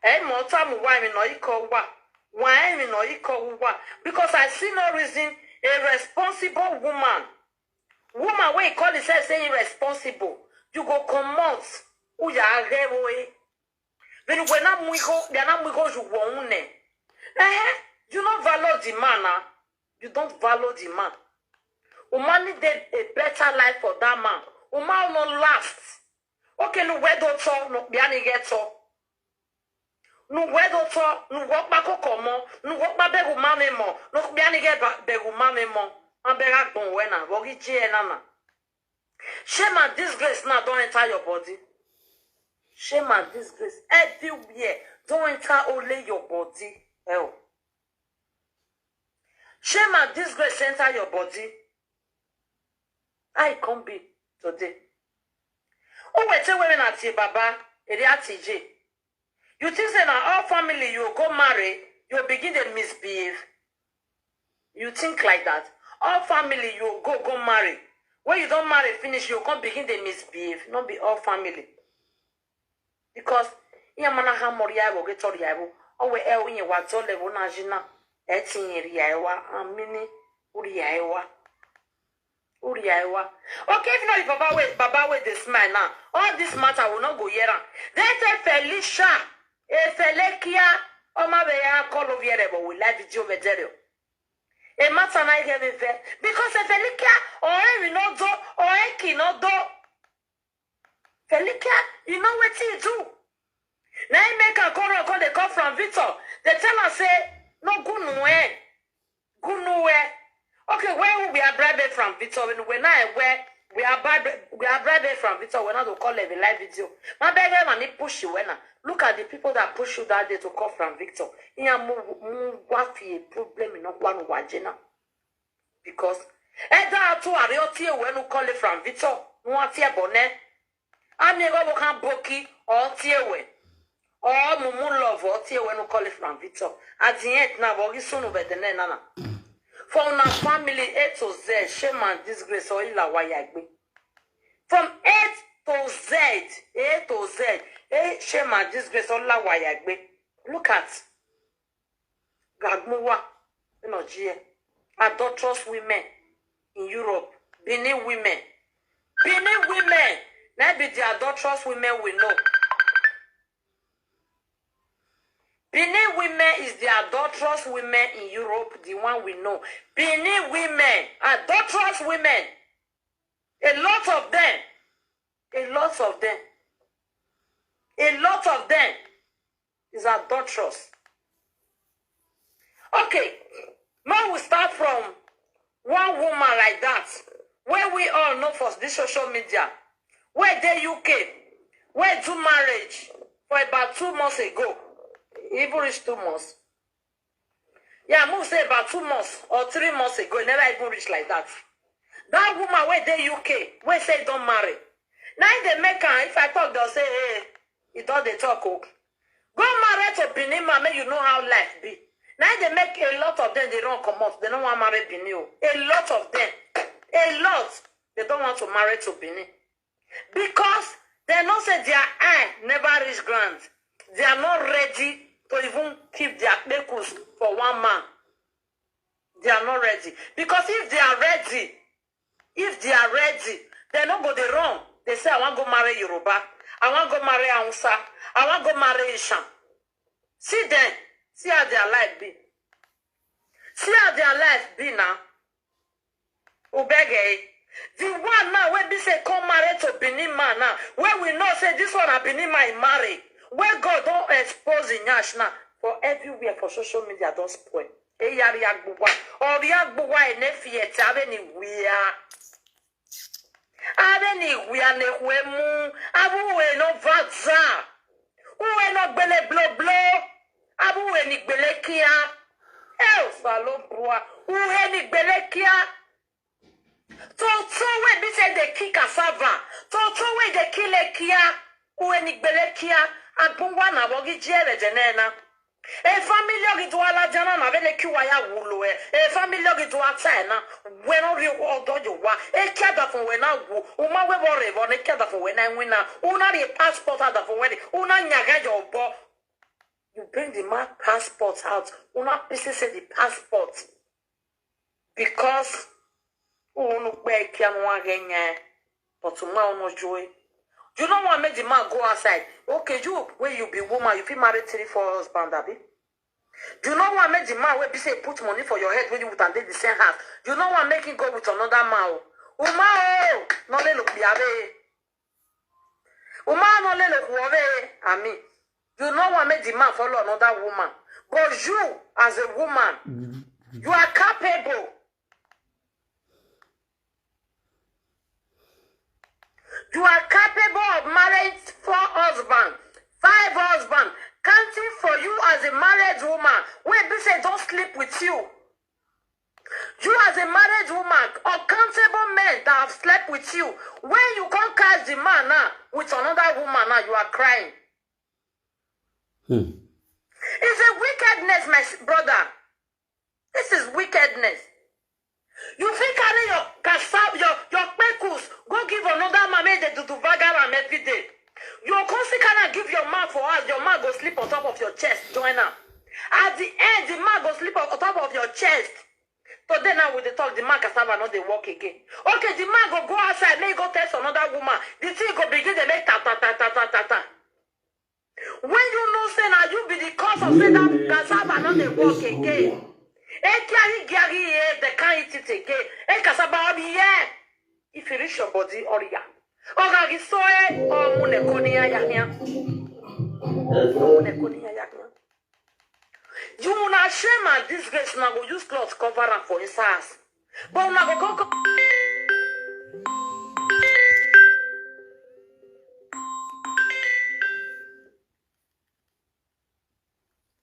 Eh, mo ta mu why me no iko wa? Why me no iko wa? Because I see no reason a responsible woman Woman wey call himself say he responsible, you go comot. Uya agewo e. Then we na muigo, they na muigo you won't. Eh, you no value the man, ah. You don't value the man. Woman need a, a better life for that man. Woman no last. Okay, no wedo to, no biani get to. No wedo to, no walk back komo, no walk back begu mame mo, no biani get begu mame mo. An bega gbon wena, wogi je nana. Shame and disgrace now don't enter your body. Shame and disgrace everywhere don't enter only your body. Oh. Shame and disgrace enter your body. I come be today. Oh, wait, wait, wait, Baba, J. You think say na all family you go marry, you begin to misbehave? You think like that? All family you go, go marry. When you don't marry finish, you come begin to misbehave. Not be all family. Because iya mana ha mori ya wo get ori ya wo. O we e o yin wa to le wo na jina. E ti yin ri ya wa. Amini. Uri ya wa. Uri ya wa. Okay, if not, if Baba wait, Baba wait this man now. All this matter will not go here. They say Felicia. E Felicia. O ma be ya call over here, but we live video over there. E matter na ihe be there. Because e Felicia, or e we not do, or e ki not do. Felicia, you know what he do? Now he make a call, call the call from Victor. They tell us say, no, go nowhere. Go nowhere. Okay, where we are bribed from Victor? When we now where we are bribed, we are bribed from Victor. We're not to call it a live video. My beg him and he push you when look at the people that push you that day to call from Victor. He a mu mu wafi a problem in one wajena. Because Eda atu ari oti ewe nu call it from Victor. Nu ati ebone. Ami ego bo kan boki oti ewe. Or mumu love oti ewe nu call it from Victor. At the end na bogi sunu bedene nana. For una family A to Z, shame and disgrace or ila wayagbe. From A to Z, A to Z, eh, shame and disgrace or la wayagbe. Look at Gagmuwa, you know, G M. Adulterous women in Europe. Benin women. Benin women. Maybe the adulterous women we know. Benin women is the adulterous women in Europe, the one we know. Benin women, adulterous women. A lot of them. A lot of them. A lot of them is adulterous. Okay, now we start from one woman like that, where we all know for this social media, where they U K, where do marriage for about two months ago, even reach two months. Yeah, move say about two months or three months ago, it never even reach like that. That woman where they U K, where say don't marry. Now they make her, if I talk, they'll say, hey, you don't they talk, oh. Go marry to Benin man, make you know how life be. Now they make a lot of them, they don't come out. They don't want marry Benin. Oh. A lot of them. A lot. They don't want to marry to Benin. Because they know say their eye never reach ground. They are not ready to even keep their kpekus for one man. They are not ready. Because if they are ready, if they are ready, they no go dey run. They say, I wan go marry Yoruba. I wan go marry Hausa. I wan go marry Ishan. See them. See how their life be. See how their life be now. Ubege. The one now wey be say come marry to Benin man now. Where we know say this one na Benin man he marry. Where God don expose him nyash now. For everywhere for social media don spoil. Eyari agbuwa. Ori agbuwa enefiete abe ni wia. Abe ni wia ne hwemu. Abu we no vaza. Uwe no gbele blo blo. Abu we ni gbele kia. Eh, Osalombua. Uwe ni gbele kia. Toto we be say they kill cassava. Toto we they kill a kia. Uwe ni gbele kia. Agbunwa na wogi jere jenena. E family ogi do ala jana na vele kiwa ya wulo e. E family ogi do ata e na. We no ri odo yo wa. E kia da fun we na wu. Uma we bore bo ne kia da fun we na wina. Una ri passport ada fun we ri. Una nyaga yo bo. You bring the man passport out. Una pisi say the passport. Because Unu gbe kia no wa ge nye. But tomorrow no joy. You no want make the man go outside. Okay, you, when you be woman, you fit marry three, four husband, abi? You no want make the man wey be say put money for your head when you with am dey the same house. You no want make him go with another man o. Uma o, no le look biabe. Uma no le look wove. I mean, you no want make the man follow another woman. But you, as a woman, you are capable. You are capable of marrying four husbands, five husbands, counting for you as a married woman. Wey be say don't sleep with you. You as a married woman, uncountable men that have slept with you. When you come catch the man now with another woman now, you are crying. Hmm. It's a wickedness, my s- brother. This is wickedness. You fit carry your cassava, your your pekus, go give another man make they do do vagal am every day. You come still carry am give your man for house. Your man go sleep on top of your chest, join am. At the end, the man go sleep on top of your chest. Today now with the talk, the man cassava not dey work again. Okay, the man go go outside, make he go test another woman. The thing go begin dey make ta ta ta ta ta ta ta. When you know say na you be the cause of say that cassava no dey work again. Ekiari giari eh, they can't eat it again. E cassava obi yeah. If you reach your body, oria. Oga gi so eh, o mu ne ko ni ya ya ya. O mu ne ko ni ya ya ya. You una shame and disgrace, una go use cloth cover am for inside house. But una go come come.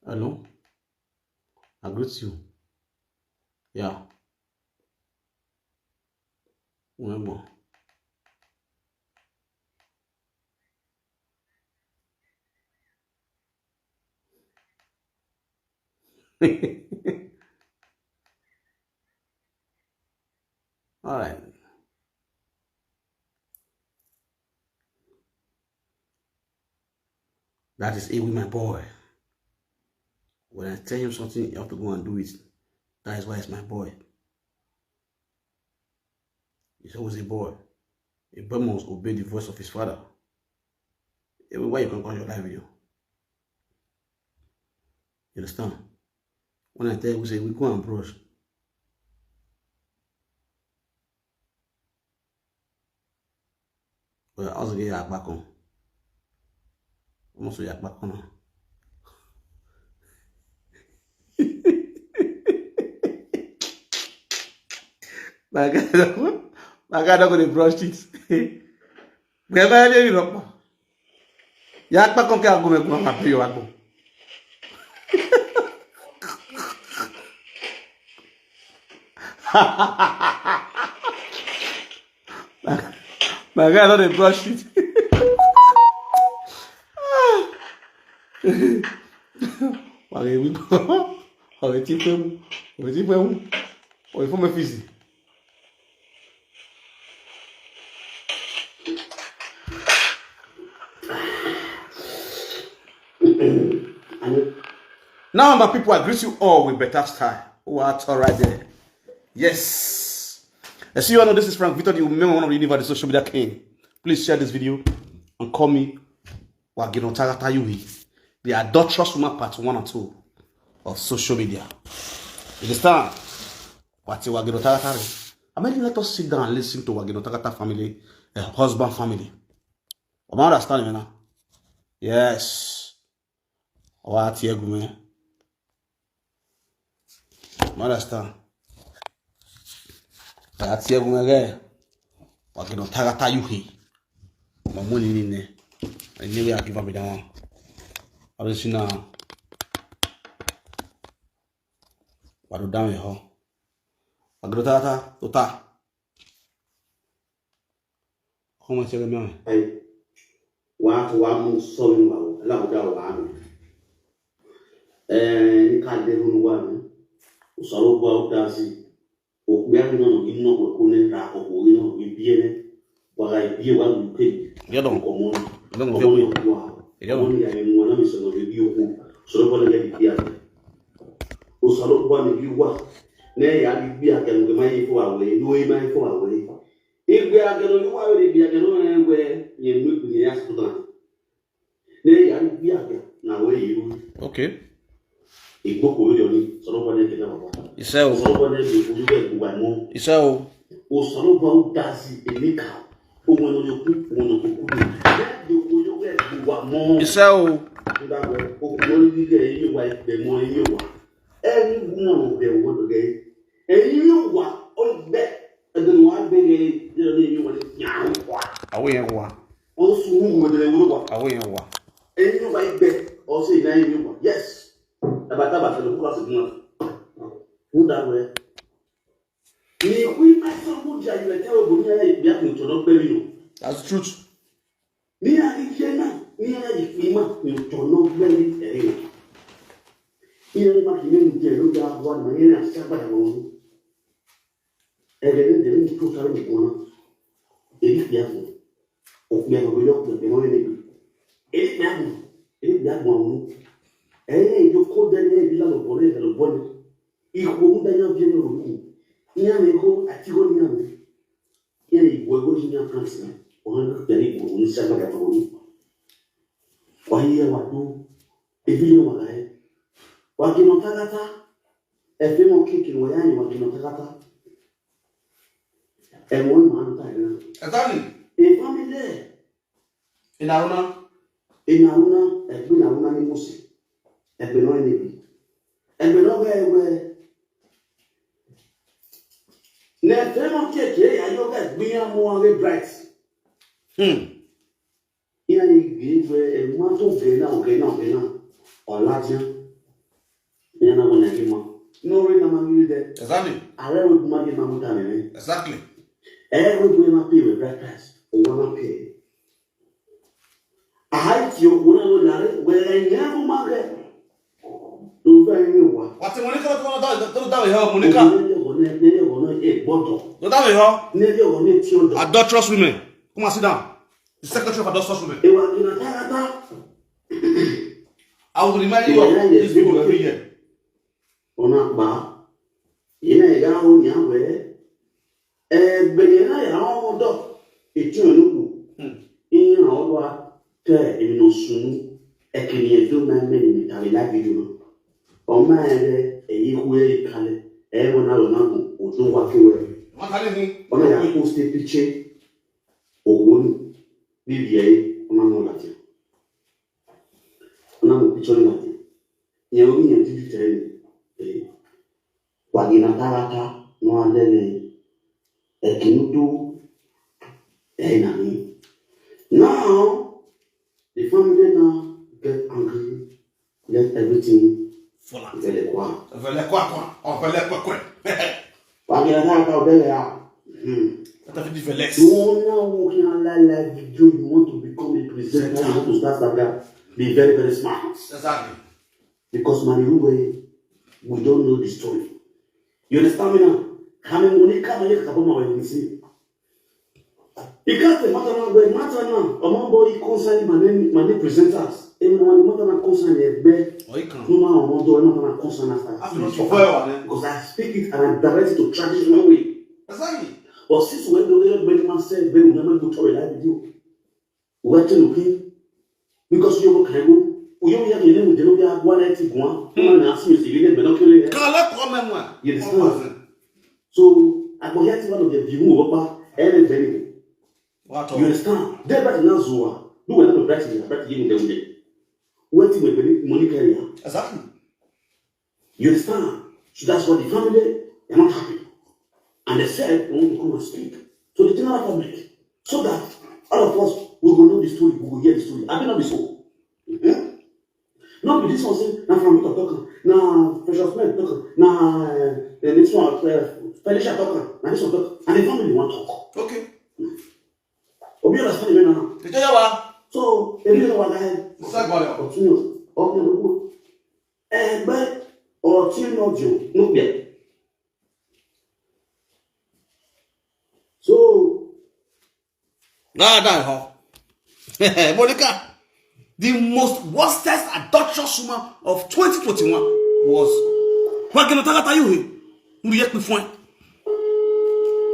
Hello, I greet you. Yeah. Well, all right. That is it with my boy. When I tell him something, you have to go and do it. That is why it's my boy. He's always a boy. A boy must obey the voice of his father. Even why you can call your live video. You understand? When I tell you, we say we go and brush. Well, I was getting a back on. Almost a back on. My guy, my guy, not gonna brush it. Wherever you look, ya pa con que algo me con la pio algo. My guy, not dey brush it. Wàá rí wípé ọ̀rẹ́ tí pé mú, ọ̀rẹ́ tí pé mú, ọ̀rẹ́ fún mi fìsì. Now, my people, I greet you all with better style. Who are all right there? Yes. I see you all know this is Frank Victor, the member, one of the Universe social media king. Please share this video and call me Wagino Tagata Yuhi, the adulterous woman part one and two of social media. You understand? Wati Wagino Tagata. I mean, let us sit down and listen to Wagino Tagata family, uh, husband family. Am I understanding now? Yes. Wati Egume. Am I understand? Wati Egume. Wagino Tagata Yuhi. My money in there. Anyway, I give up with that one. I don't see now. What do down here? Wagino Tagata, Tota. Comment c'est le mien? Hey, wa to wa mu so mi wa o. La o da wa mi. Eh, ni ka de hu wa mi. O so ro wa o da si. O gbe mi no no mi no ko ko ne ra ko ko ni no mi bi e ne. Wa ga bi e wa mi pe. Ye don. Ko mo. Don. Ko mo wa. Ye don. Ko ni ya mi mo na mi so no mi bi o ko. So ro ko ne bi ya. O so ro wa mi bi wa. Ne ya di bi akenu ke ma yi fo awe, no e ma yi fo awe. Igbe akenu ni wa we di bi akenu ne we ye mu ku ni ya sudan. Ne ya di bi akenu na we yi. Okay. Igbo ko yo ni, soro ko ne ke na baba. Ise o. Soro ko ne bi ko yo ke gba mo. Ise o. O soro ba u dasi elika. O mo no yo ku, o mo no ku ku. Ya yo ko yo ke gba mo. Ise o. Nda we, o ko ni ke yi wa igbe mo yi wa. Ẹni wu wọn ò bẹ̀ wọ́n lọ́gẹ̀. Ẹ̀yin yóò wà ọgbẹ́ ẹgbẹ̀rún wa gbẹ̀rẹ̀ yẹn ní ẹ̀yin wọlé yàrá wà. Àwọn yẹn wà. Wọ́n sùn wù wọ́n dẹ̀rẹ̀ wọ́n wà. Àwọn yẹn wà. Ẹ̀yin yóò wà ẹgbẹ́ ọ̀sẹ̀ ìlà ẹ̀yin yóò wà. Yes. Tabataba fẹ́ lọ kó kásì gún wa. Who that way? Ni kú ipa sọ́kú di ayọ̀ ẹ̀tẹ́ ògbó ní ẹ̀yà ìgbé àpò ìtọ́nà pẹ́ẹ́rì nù. That's the truth. Ni a di je na, ni a di fi ma, ni to no gbe ni e. Ni a ma ki ni je lo da wa ma ni a sa ba da wo. E de ni de ni to sa ni ko na. E di ya ko. O pe ko yo ko pe no ni. E di ya ko. E di ya ko. E ni yo ko de ni bi la lo bo ni lo bo ni. Iko mu da ya bi ni lo ku. Ni a ni ko ati ko ni a ni. Yẹn ìwọ ẹgbẹ́ ṣe ní àkáǹtì náà, wọn ń pẹ̀lú ìwọ oníṣẹ́ agbára tó wọlé. Wàá yẹ wà tó ebi yẹn wà láyé. Wàá kí wọn kákátá, ẹ̀fẹ́ wọn kéèké wọ́n yá yẹn wàá kí wọn kákátá. Ẹ̀wọ̀n máa ń tà yẹn náà. Exactly. Ìfọ́nmílẹ̀. Ìnáwó náà. Ìnáwó náà, ẹ̀gbọ́n ìnáwó náà ní Mọ̀sẹ̀. Ẹgbẹ́ náà ní ibi. Ẹgbẹ́ náà wẹ́ wẹ́. Nẹ̀fẹ́ mọ́ kéèké ayọ́kẹ́ gbìyànjú wọn lé bright. Hmm. Ìyá yìí gbé wẹ́ ẹ̀gbọ́n tó gẹ̀ náà gẹ̀ náà gẹ̀ náà. Ọ̀làjá. Ìyá náà wọ́n nàgí mọ́. Ní orí náà máa ń rí dẹ. Exactly. Ààrẹ wo gbọ́n máa gé máa mú ta nìyẹn. Exactly. Ẹ wo gbọ́n máa pè wẹ́ bright price. Òun máa pè é. Ahaiti o kuna no lare wẹrẹ yẹn mo ma rẹ. Ló fẹ́ yín wá. Wàtí Monica tó tó tó dáwọ̀ yọ Monica. Ní ilé ọ̀nà ní ilé ọ̀nà ẹ̀ gbọ́dọ̀. Tó dáwọ̀ yọ. Ní ilé ọ̀nà ẹ̀ tí ó dọ̀. Adulterous women. Come and sit down. The secretary of adulterous women. Ìwà ìrìnà tààràtà. I will remind you of these people every year. Ọ̀nà àpá. Yìí náà ìyá ó ní àwẹ̀. Ẹgbẹ̀rẹ̀ náà yà wọ́n wọ́n dọ̀. Ètò ìlú kù. Ìyẹn àwọn wa tẹ ìrìnà sùn. Ẹ̀kìnìyàn tó máa ń mẹ́rin mi tàbí lágbèjọ náà. Ọmọ ẹ̀ rẹ̀ èyí kú ẹ̀ kalẹ̀. Ẹ̀ wọ́n náà lọ náà gùn òtún wá kí wẹ̀. Wọ́n kálẹ̀ ní. Ọmọ yà kó ṣe píṣẹ́. Owó ni. Níbi ẹ̀ ọmọ náà làjẹ́. Ọmọ náà mọ̀ píṣọ́ ní làjẹ́. Yẹn omi yẹn dídú tẹ̀lé ni. Wagina tarata no alele. Ekinudu. Eh, nani. Now, the family now get angry, let everything. Fọlá. Vele kwa. Vele kwa kwa. Oh, vele kwa kwa. Wagina tarata obele ya. Hmm. Tata fi di veles. No, now working on live, live video, you want to become a presenter, you want to start something. Be very, very smart. Exactly. Because Mani Ruwe, we don't know the story. You understand me now? Kami Monica, Mani Kakaboma, when you see. Because the matter now, when matter now, Omambo, he concern my name, my name presenters. And when the matter now concern the bed, Oh, you can. No matter Omambo, the matter now concern us. Because I speak it and I direct it to traditional way. Exactly. But since when the way when man said, when we never go to a live video, Wetin o pin? Because you go kaigo, you ya ni mu de no ya gwa na ti gwa. Kuma na si si ile be no kele. Kala ko me mwa. You understand? So, I go here to one of the view over pa any very. What? You understand? They better now zua. Do we not better here, better you in the way. Wetin we be money carrier. Exactly. You understand? So that's why the family, they're not happy. And they said, we want to come and speak to the general public. So that all of us, we will know the story, we will hear the story. I mean, not be so. Mm-hmm. Not be this one say, na from Victor talk, na Precious Men talk, na uh, this one, uh, Felicia talk, na this one talk. And the family want talk. Okay. Obi understand me now. Ìjọba wa. So, èmi ló wà láyé. Sẹ́gbọ̀n rẹ̀. Ọ̀tún yóò. Ọkùnrin ló kù. Ẹgbẹ́ ọtí náà jù ló pẹ̀. So, Dáadáa hàn. Monica, the most worstest adulterous woman of twenty twenty-one was Wagina Tagata Yuhi. Uru ye kpi fun.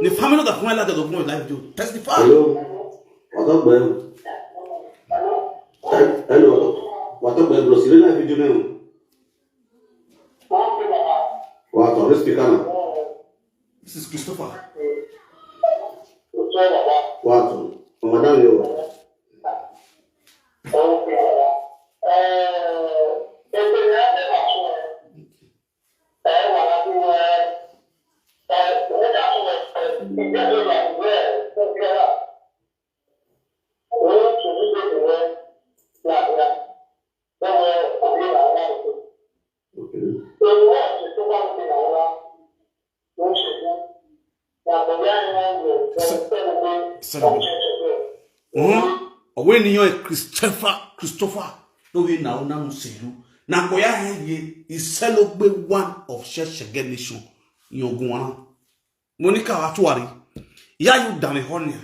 The family of the fun like that of one live video. Testify. Hello. What's up, man? Hello. What's up, man? Bro, see the live video now. What's up? Let's speak now. This is Christopher. What's up? Madam, you. Owe ni yo Christopher, Christopher. No we na una no selu. Na ko ya he ye Iselogbe one of Sheshege Nation. Yogunwana. Monica Atuari. Ya you done honia.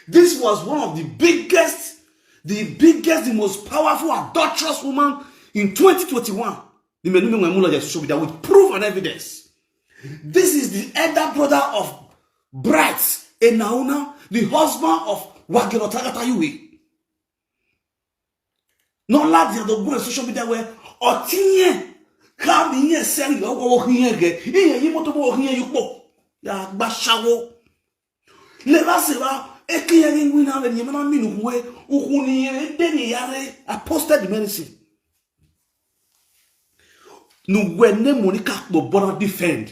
This was one of the biggest, the biggest, the most powerful adulterous woman in twenty twenty-one. The men who were social media with proof and evidence. This is the elder brother of Bright Enauna, the husband of Wagero Tagata Yui. No lad ya do go social media where otinye ka mi ye send yo go hin ye ge. Iye yi moto bo hin ye yupo. Ya gba shawo. Le ba se ba e ki ye ni wina le ni ma na minu we. Uku ni ye de ni ya re. I posted the medicine. No, when ne Monica Kpobona defend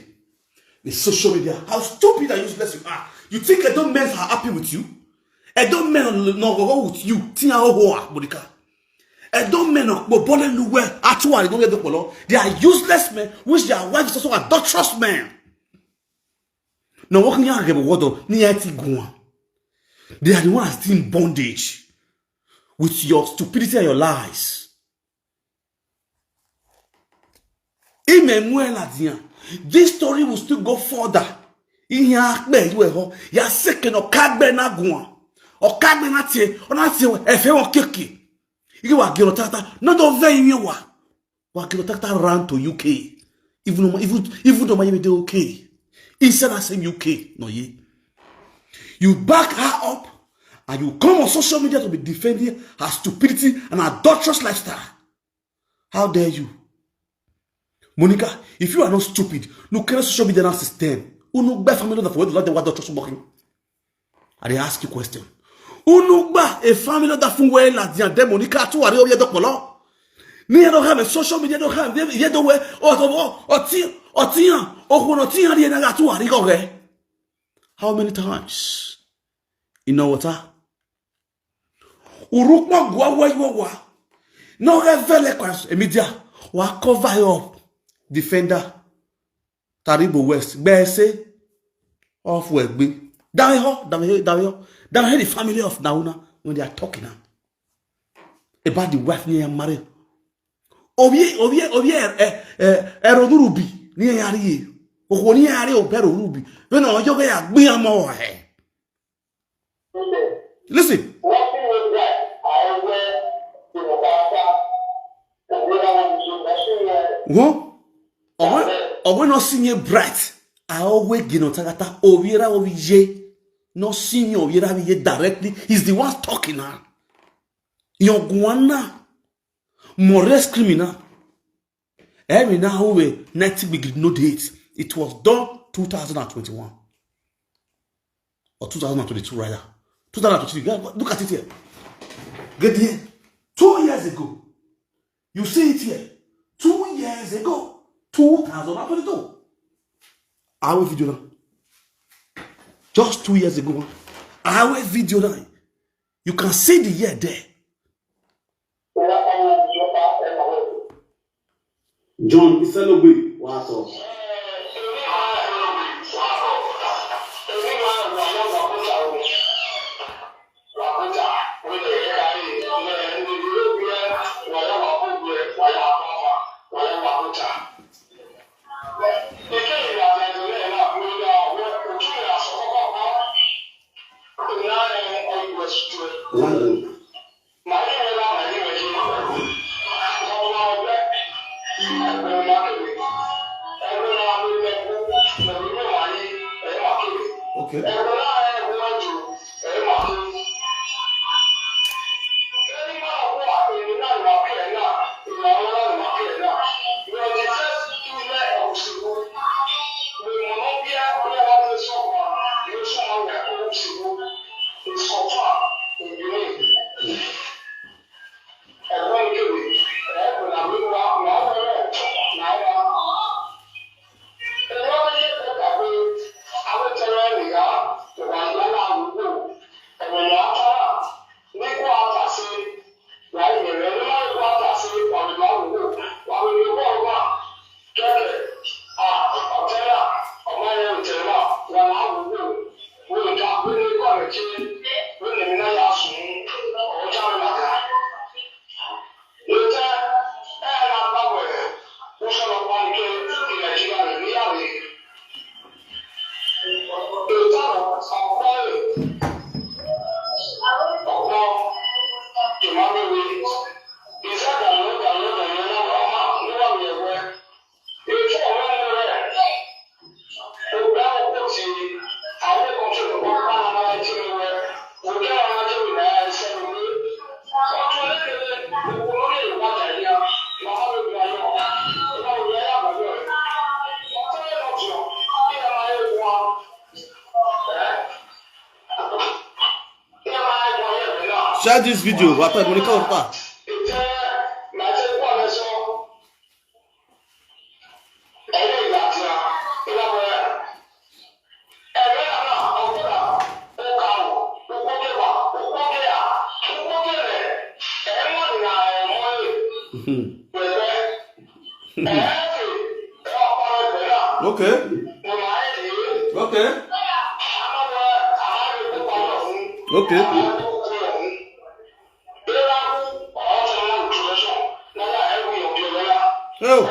the social media, how stupid and useless you are. You think Edo men are happy with you? Edo men no go with you. Tia ohoa, Monica. Edo men no Kpobona no we actually no get the polo. They are useless men, which their wife is also adulterous men. No, what can you get what ni ati gwa? They are the ones still in bondage with your stupidity and your lies. Ime muela dia. This story will still go further. Ihe akpe iwe ho ya seke no kagbe na gwa. O kagbe na tie, o na tie efe won keke. Ige Wagero Tagata no do ve imi wa. Wagero Tagata ran to U K. Even though, even even though my dey okay. Inside that same U K, no ye. You back her up and you come on social media to be defending her stupidity and adulterous lifestyle. How dare you? Monica, if you are not stupid, look at social media now system. Unu gbe family of the world, the world trust working. I dey ask you question. Unu gbe a family of the fun way la dia de Monica to worry over the polo. Ni no have a social media, no have ye do we or or or ti or ti or no ti ari na to worry go. How many times? You know what? Urukpa gwa wa iwo wa. No get vele kwas e media. Wa cover up. Defender. Taribo West. Gbese. Off we gbe. Down here, down here, down here. Down here the family of Nauna when they are talking now. About the wife near marry. Obi obi obi eh eh eh Rodurubi near yari. Oho near yari o Rodurubi. When o yo ya gbe amo he. Listen. Wo? Owe owe no sinye bright. A owe gino tagata oviera oviye. No sinye oviera viye directly. He's the one talking now. Yoguana. Mores criminal. Emi na who we ninety big no date. It was done two thousand and twenty-one or two thousand and twenty-two rather. Two thousand and twenty-three. Yeah, look at it here. Get here. Two years ago. You see it here. Two years ago. Two thousand and twenty-two. Our video now. Just two years ago. Our video now. You can see the year there. John Iselogbe wa sọ. London. Share this video. Wata Monica Wata. Okay. Okay. Okay. Oh.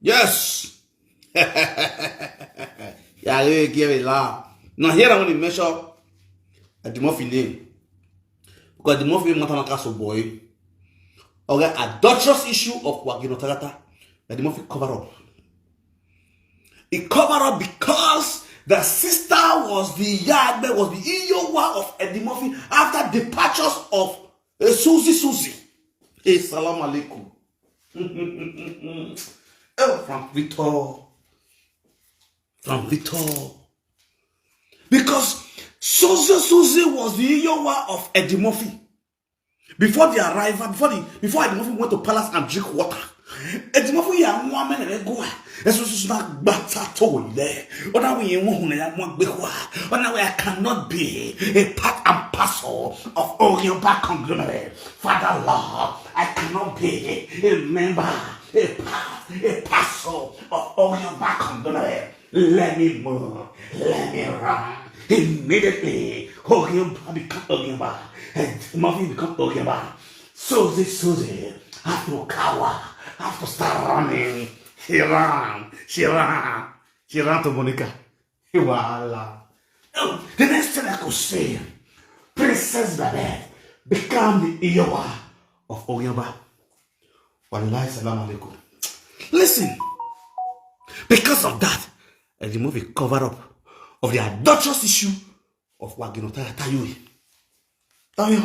Yes. Yeah, we give it laugh. Now here I want to mention Eddie Murphy name. Because Eddie Murphy matter na so boy. Okay, adulterous issue of Wagino Tagata. Eddie Murphy cover up. He cover up because the sister was the Yagbe, was the Iyowa of Eddie Murphy after departures of uh, Susie Susie. Hey, salam alaikum. Oh, Frank Victor. Frank Victor. Because Susie Susie was the Iyowa of Eddie Murphy. Before the arrival, before the before Eddie Murphy went to palace and drink water, Eddie Murphy ya nwa mene ne go. Eso so na gbata to le. Ona we yin won na ya mo gbe kwa. Ona we I cannot be a part and parcel of Oriental conglomerate. Father Lord, I cannot be a member, a part, a parcel of Oriental conglomerate. Let me move. Let me run. Immediately, Ogiomba become Ogiomba. And Murphy become Ogiomba. Susie, Susie, have to cower, have to start running. She ran, she ran, she ran to Monica. Voila. Oh, the next thing I could say, Princess Babette become the Iyowa of Ogiomba. Wallahi, salam alaikum. Listen, because of that, uh, the movie cover up of the adulterous issue of Wagino Tayo. Tayo.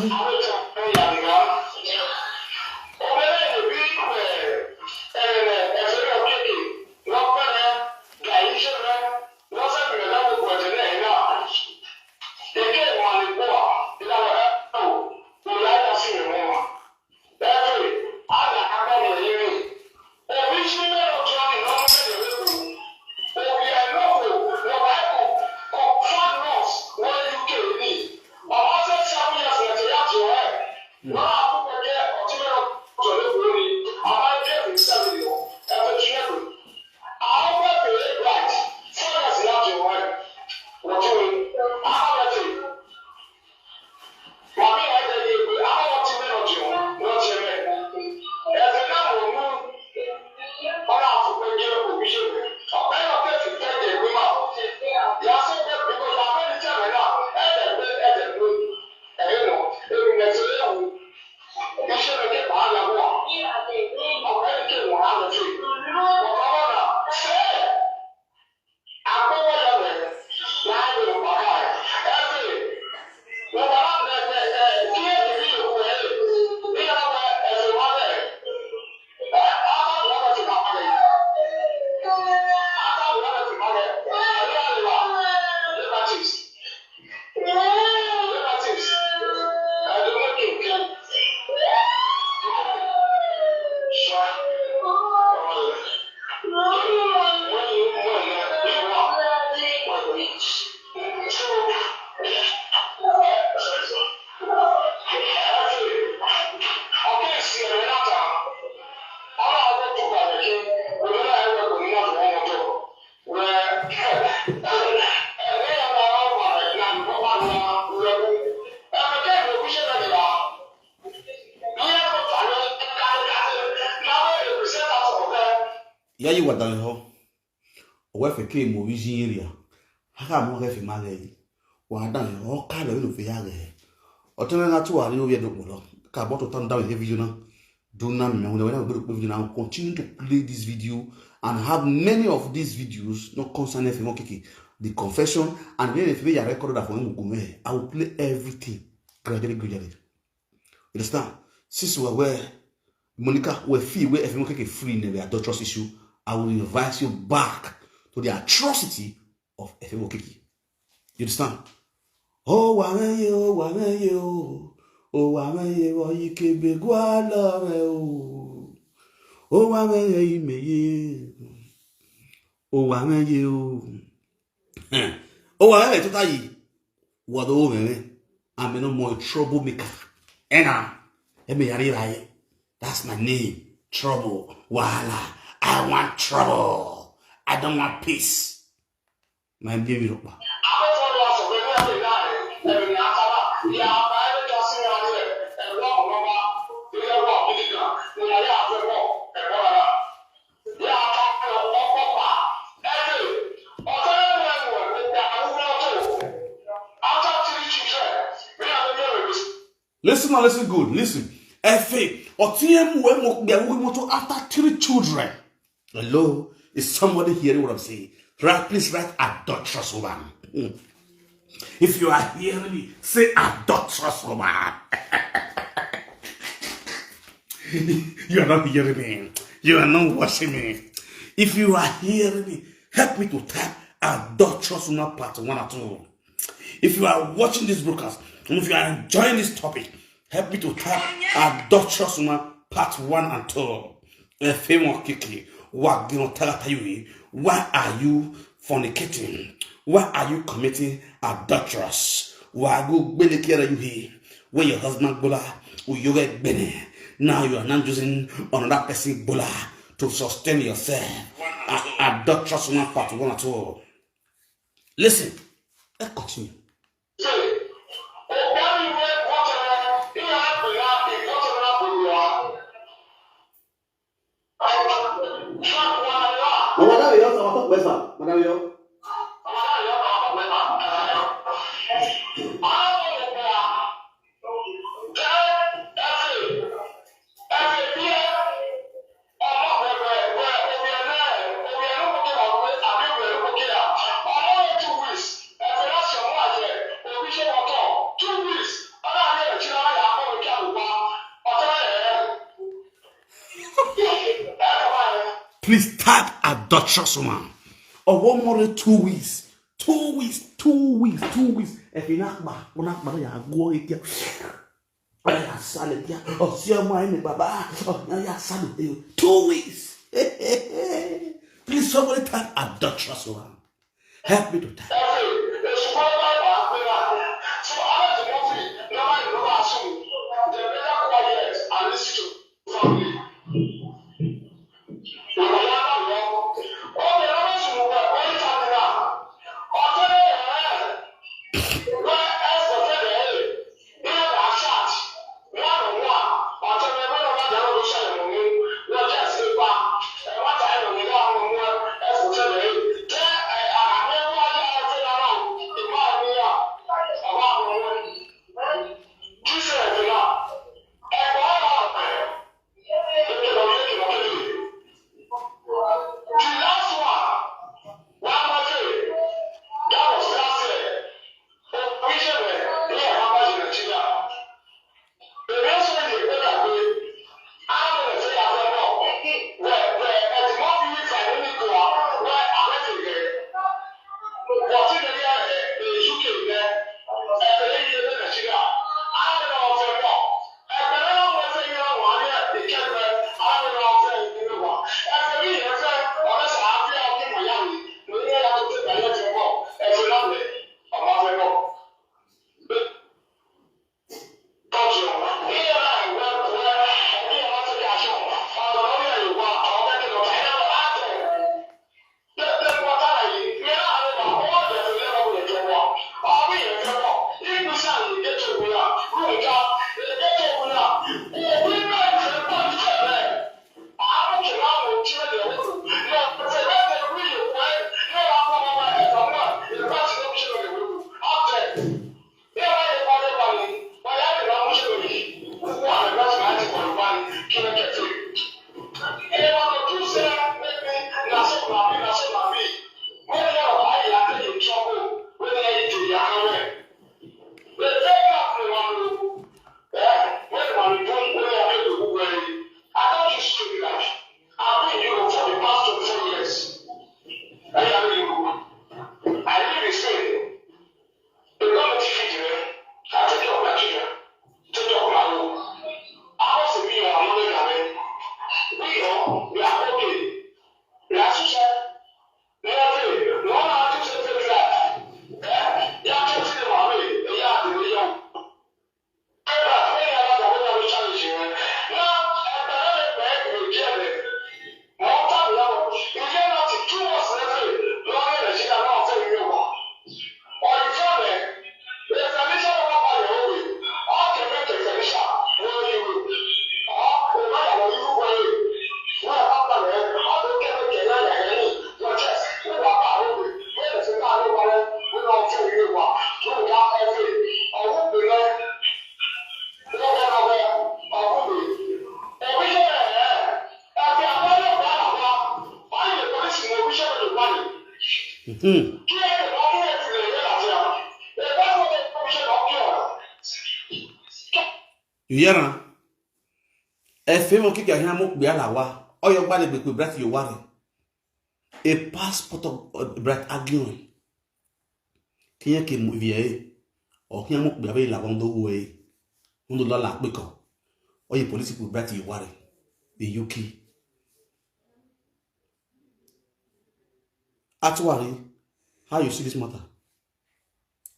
Ya yi wa dan ho. O we fe ke mo vision area. Ha ka mo ke fe ma ge. Wa dan ho ka le no fe ya ge. O tene na tu wa ri o ye do lo. Ka bo to tan down the video na. Do na me when I go to video now. Continue to play this video and have many of these videos not concerning F M O Kiki. The confession and when if we are recorded that for him go me. I will play everything gradually, gradually. You understand? Since we were Monica, we feel where F M O Kiki free in the adulterous issue. I will invite you back to the atrocity of F M O Kiki. You understand? Oh, wa me ye, oh, wa me ye, oh, oh, wa me ye, oh, yi ke be gwa lo me, oh, oh, wa me ye, me ye, oh, wa me ye, oh, oh, wa me ye, tota yi, wa do me, me, I'm no more troublemaker. Ena, eme yari raye. That's my name. Trouble, wahala. I want trouble. I don't want peace. My baby ropa. Listen and listen good. Listen. Efe, otiye mu we mo gbe we mo to after three children. Hello, is somebody hearing what I'm saying? Right, please write adulterous woman. Hmm. If you are hearing me, say adulterous woman. You are not hearing me. You are not watching me. If you are hearing me, help me to type adulterous woman part one and two. If you are watching this broadcast, and if you are enjoying this topic, help me to type adulterous woman part one and two. F M O Kiki, wa gino tagata yui. Why are you fornicating? Why are you committing adulterous? Wa go gbele kera yuhi. When your husband gbola, uyoga gbene. Now you are now using another person gbola to sustain yourself. A- adulterous woman part one and two. Listen. Let's continue. Madam Yo, madam Yo. Please type adulterous woman. Or one more two weeks. Two weeks, two weeks, two weeks. If you not back, when I ya go again. Ya sale dia. Oh, see my name, Baba. Oh, ya sale. Two weeks. Please, somebody type adulterous woman. Help me to type. Hmm. You hear am? Efemo kiki ahia mo gbe ala wa. Oyo gba le gbe bright yo wa re. A passport of uh, bright agion. Kiyen ke mu vie. O kiyen mo gbe abe la won do we. Won do la la pe kan. Oye police people bright yo wa re. The U K. Actually, how you see this matter?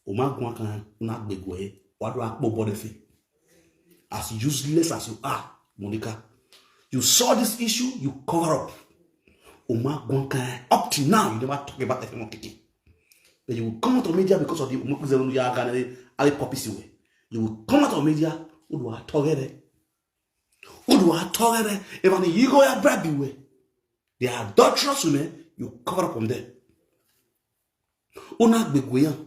O ma gun kan una gbegwe. What do I put body fi? As useless as you are, Monica, you saw this issue, you cover up. O ma gun kan up till now, you never talk about Efemo kiki. But you will come out of media because of the Omokuze Onuya Ganere, Ali Popisi way. You will come out of media, who do I talk it? Who do I talk it? If an ego ya bribe you way. They are adulterous women, you cover up from there. Una gbegwe yan.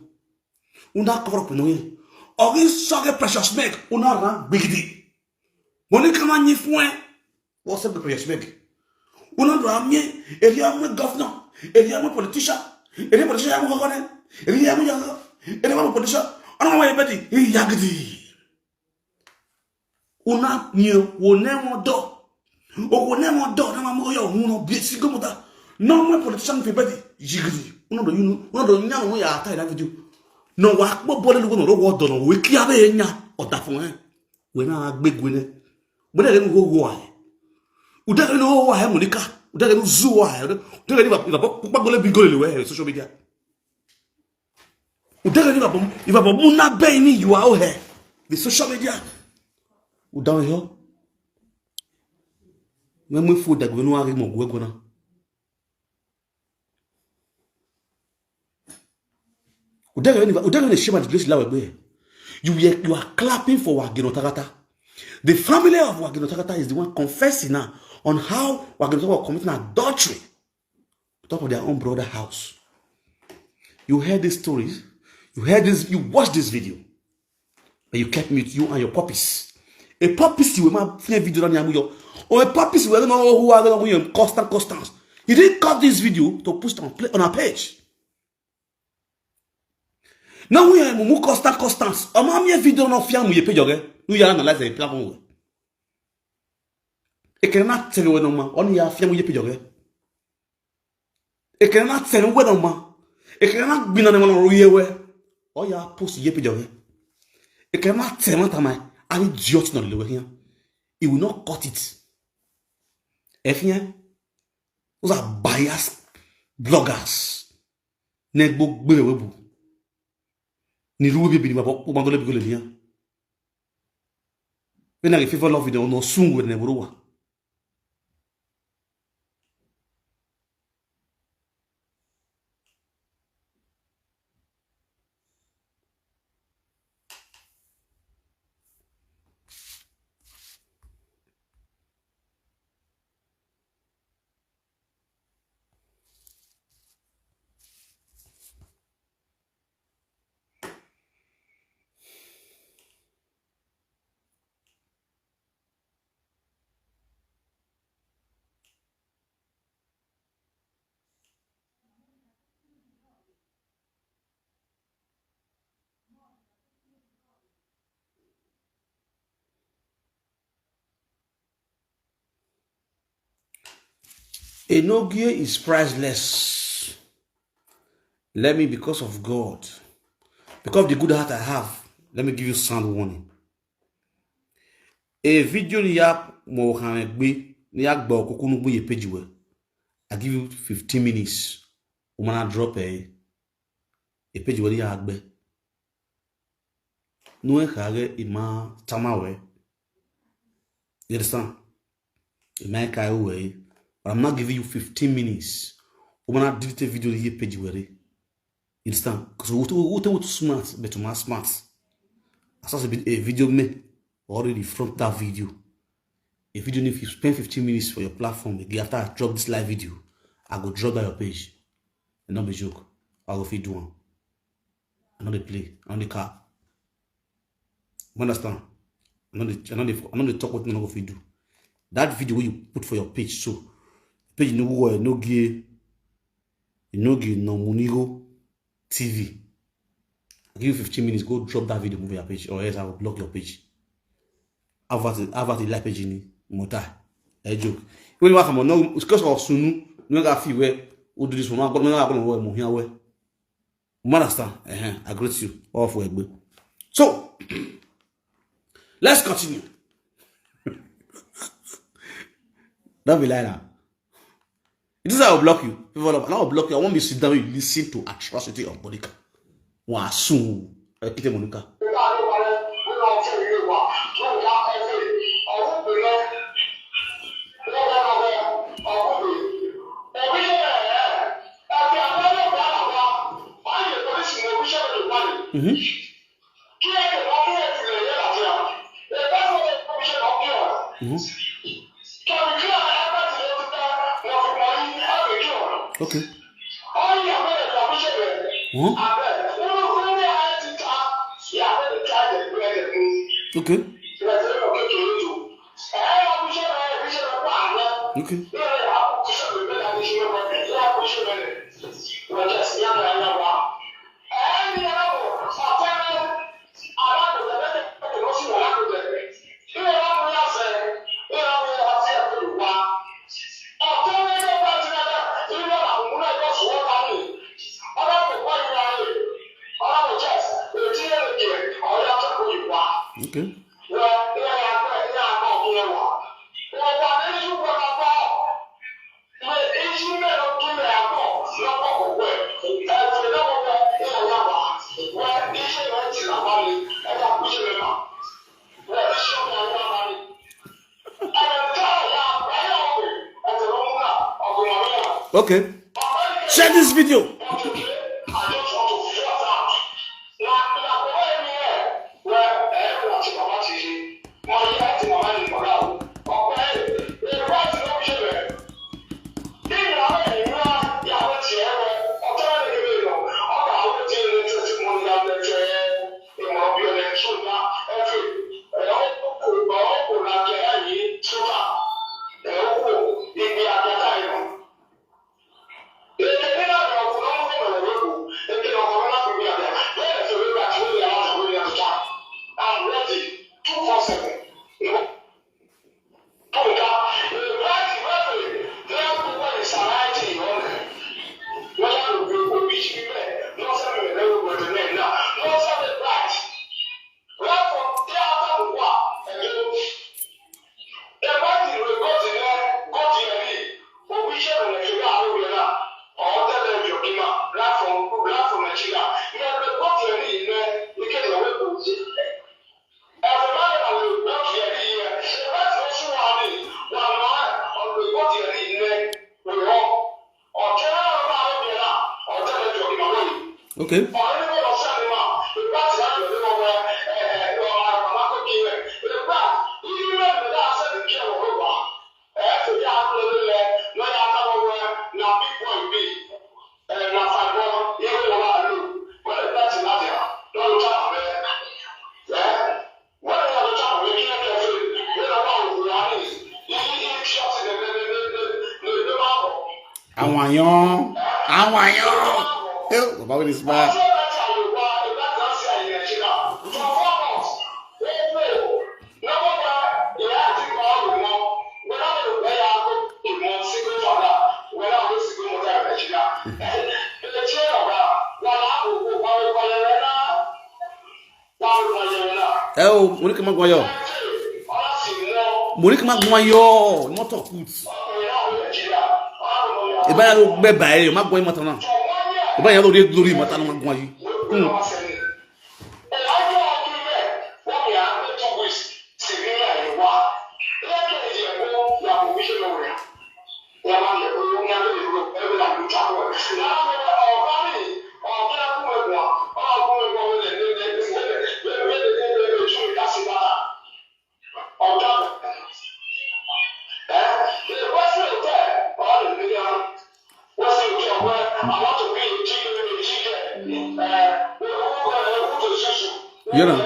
Una cover up no yan. Ogi soge Precious Meg, una ran gbigidi. Monica ma nyi fun e. What's up with Precious Meg? Una do amie, eri amue governor, eri amue politician, eri politician amue kokone, eri amue yago, eri amue politician. Ana wa ebedi, yagidi. Una nyo, wo ne mo do. O wo ne mo do, na ma mo yo hu no bi si go mo da. No mo politician fi bedi, yigidi. Una do you know, una do nya no ya ata that video. No wa po bole lu no ro wo do no we ki abe nya o da fun e. We na gbegwe ne. Mo de le nu wo wo aye. U de le nu wo wo aye Monica. U de le nu zu wo aye. U de le ni ba ba po pa gole bi gole le we social media. U de le ni ba bom. Iba bom na be ni you are all here. The social media. U da yo. Me mo fu da gbe nu ari mo gwe gona. Udegeni, Udegeni shame and disgrace la wegbe. You were, you are clapping for Wagino Takata. The family of Wagino Takata is the one confessing now on how Wagino Takata was committing adultery on top of their own brother house. You heard these stories. You heard this. You watched this video. But you kept mute, you and your puppies. A puppies you ma fine video na amuyo. Or a puppies we no who are going constant constants. He didn't cut this video to post on play on our page. Now we are mumu constant constants. O ma mi video no fi amuye page oge. Nu ya analyze the platform we. E ke na tell we no ma. Oni ya fi amuye page oge. E ke na tell we no ma. E ke na gbina ne mo ro ye we. O ya post ye page oge. E ke na tell ma ta ma. An idiot no le we here. He will not cut it. If here, those are biased bloggers. Ne gbogbo we bu. Ni ruwe bi ni babo o ma do le bi go le niyan. When I favor love you, no soon we ne bro wa. Enogie is priceless. Let me, because of God, because of the good heart I have, let me give you sound warning. A video ni ya mo kan gbe ni ya gbo kukunu gbe ye page we. I give you fifteen minutes. O ma na drop e. A page we ni ya gbe. No e kage ima tama we. You understand? Ima e kai we. But I'm not giving you fifteen minutes. O ma na delete video ye page we. You understand? Because we too, we too, we too smart, but too much smart. As I said, a video me already from that video. A video, if you spend fifteen minutes for your platform, again after I drop this live video, I go drop that your page. And not be joke. I go fit do one. I know they play. I know they cap. You understand? I know they, I know they, I know they talk what no go fit do. That video wey you put for your page, so page no go no gear. Inogi Nomunigo T V. I give you fifteen minutes, go drop that video, move your page, or else I will block your page. Have at have at the live page in Mota. A joke. When you come on, no, it's because of Sunu. No got feel where who do this for my God, no got no more here where. You understand? Uh-huh. I greet you. Off we go. So let's continue. Don't be like that. This is how I will block you. People, I will block you. I won't be sit down. You listen to atrocity of Monica. Wàá sùn. Ẹ kí tẹ Monica. Mm-hmm. Mm-hmm. Okay. Mm-hmm. Okay. Okay. Okay. Okay. Share this video. Okay. Àwọn àyàn, àwọn àyàn. Ẹ ò, bàbá wẹ̀rẹ̀ sí bá. Ẹ o, mo ní kí n má gbọ́n yọ. Mo ní kí n má gbọ́n yọ. Mọ́tò kù. Ìbáyà ló gbẹ báyìí, má gbọ́n mọ́tò náà. Ìbáyà lórí lórí mọ́tò náà má gbọ́n yìí. Hmm. You know?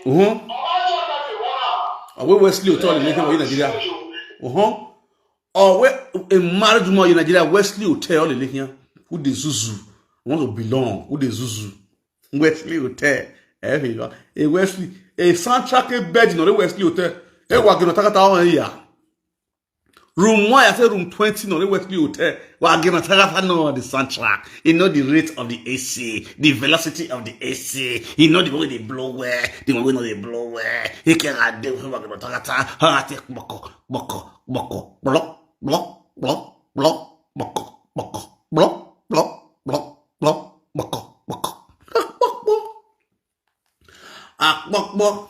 Uh-huh. Awe Wesley Hotel in Nigeria. Uh-huh. Awe a marriage mo in Nigeria, Wesley Hotel in Nigeria. who dey zuzu, want to belong, who dey zuzu. Wesley Hotel. Eh, eh, Wesley, a soundtrack a bed in the Wesley Hotel. Eh, wa gina takata on here. Room one, I say room twenty, no, the Wesley Hotel. Wa gina takata no the soundtrack. You know the rate of the A C, the velocity of the A C. You know the way they blow where, the way no they blow where. He can add the way wa gina takata. Ha, take boko, boko, boko, block, block, block, block, boko, boko, block, block, block, block, boko, boko. Akpokpo.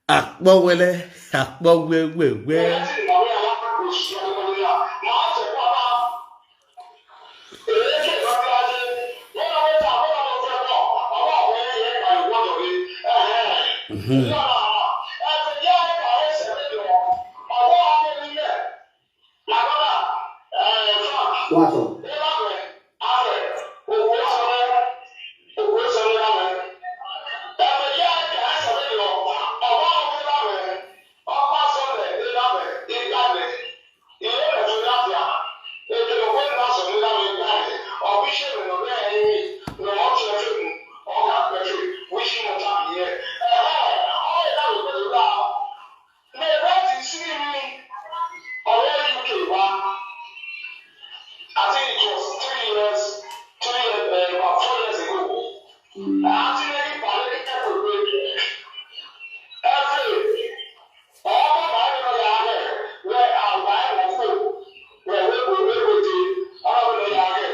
Akpowele. Akpowewewe. Mm-hmm. What's up? Wishing you time here. Ọ̀rẹ́ U K wa, I think it was three years, three years, uh, about four years ago. Àti ní ìpàdé ní kẹ́kọ̀ọ́ pé ẹ fẹ́ ọmọ bàbá mi lọ yà á rẹ̀ wẹ̀ àwọn ẹ̀ wọ́n kú wẹ̀ wẹ̀ wẹ̀ wẹ̀ wẹ̀ dé ọmọ mi lọ yà á rẹ̀.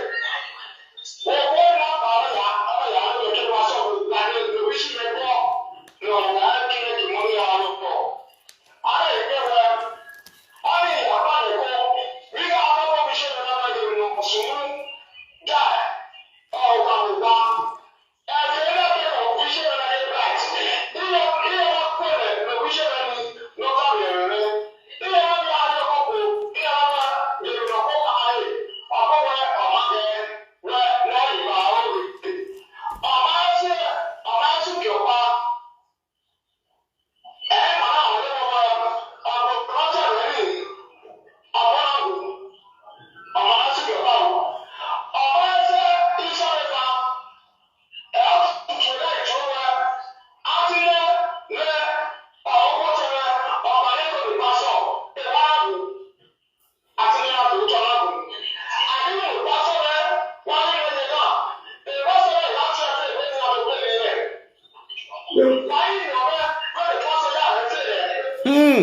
Wọ́n wọ́n náà bá ọ̀yà ọ̀yà lọ́dọ̀ kí wọ́n sọ̀rọ̀ ìpàdé lórí sí ẹgbẹ́ ọ̀nà ọ̀gá kí ẹ kì í mọ́ ní àwọn ọ̀pọ̀. Ara ìgbẹ́ wẹ̀ ọ́ ní ìyàpá rẹ̀ kọ́ bí ká bá wọ́n fi ṣe ìrànlọ́wọ́ ìrìnà ọ̀sùnmú dà ọ̀gá ọ̀gá. Ẹ̀rọ ẹgbẹ́ ọ̀gbìn ṣe ìrànlọ́wọ́ bright. Ilé ilé wa pẹ̀lẹ̀ lórí ṣe rẹ̀ ní lọ́kà rẹ̀ rẹ̀. Ilé wa ní ayé ọkọ̀ ilé wa ní ìrìnà kó máa yè ọkọ̀ wẹ̀ ọ̀ma kẹ́ wẹ̀ wọ́n ìgbà ọ̀rọ̀ rẹ̀. Ọ̀ma ẹ̀ṣẹ̀ ọ̀ma ẹ̀ṣẹ̀ kì ọ̀pá. Hmm.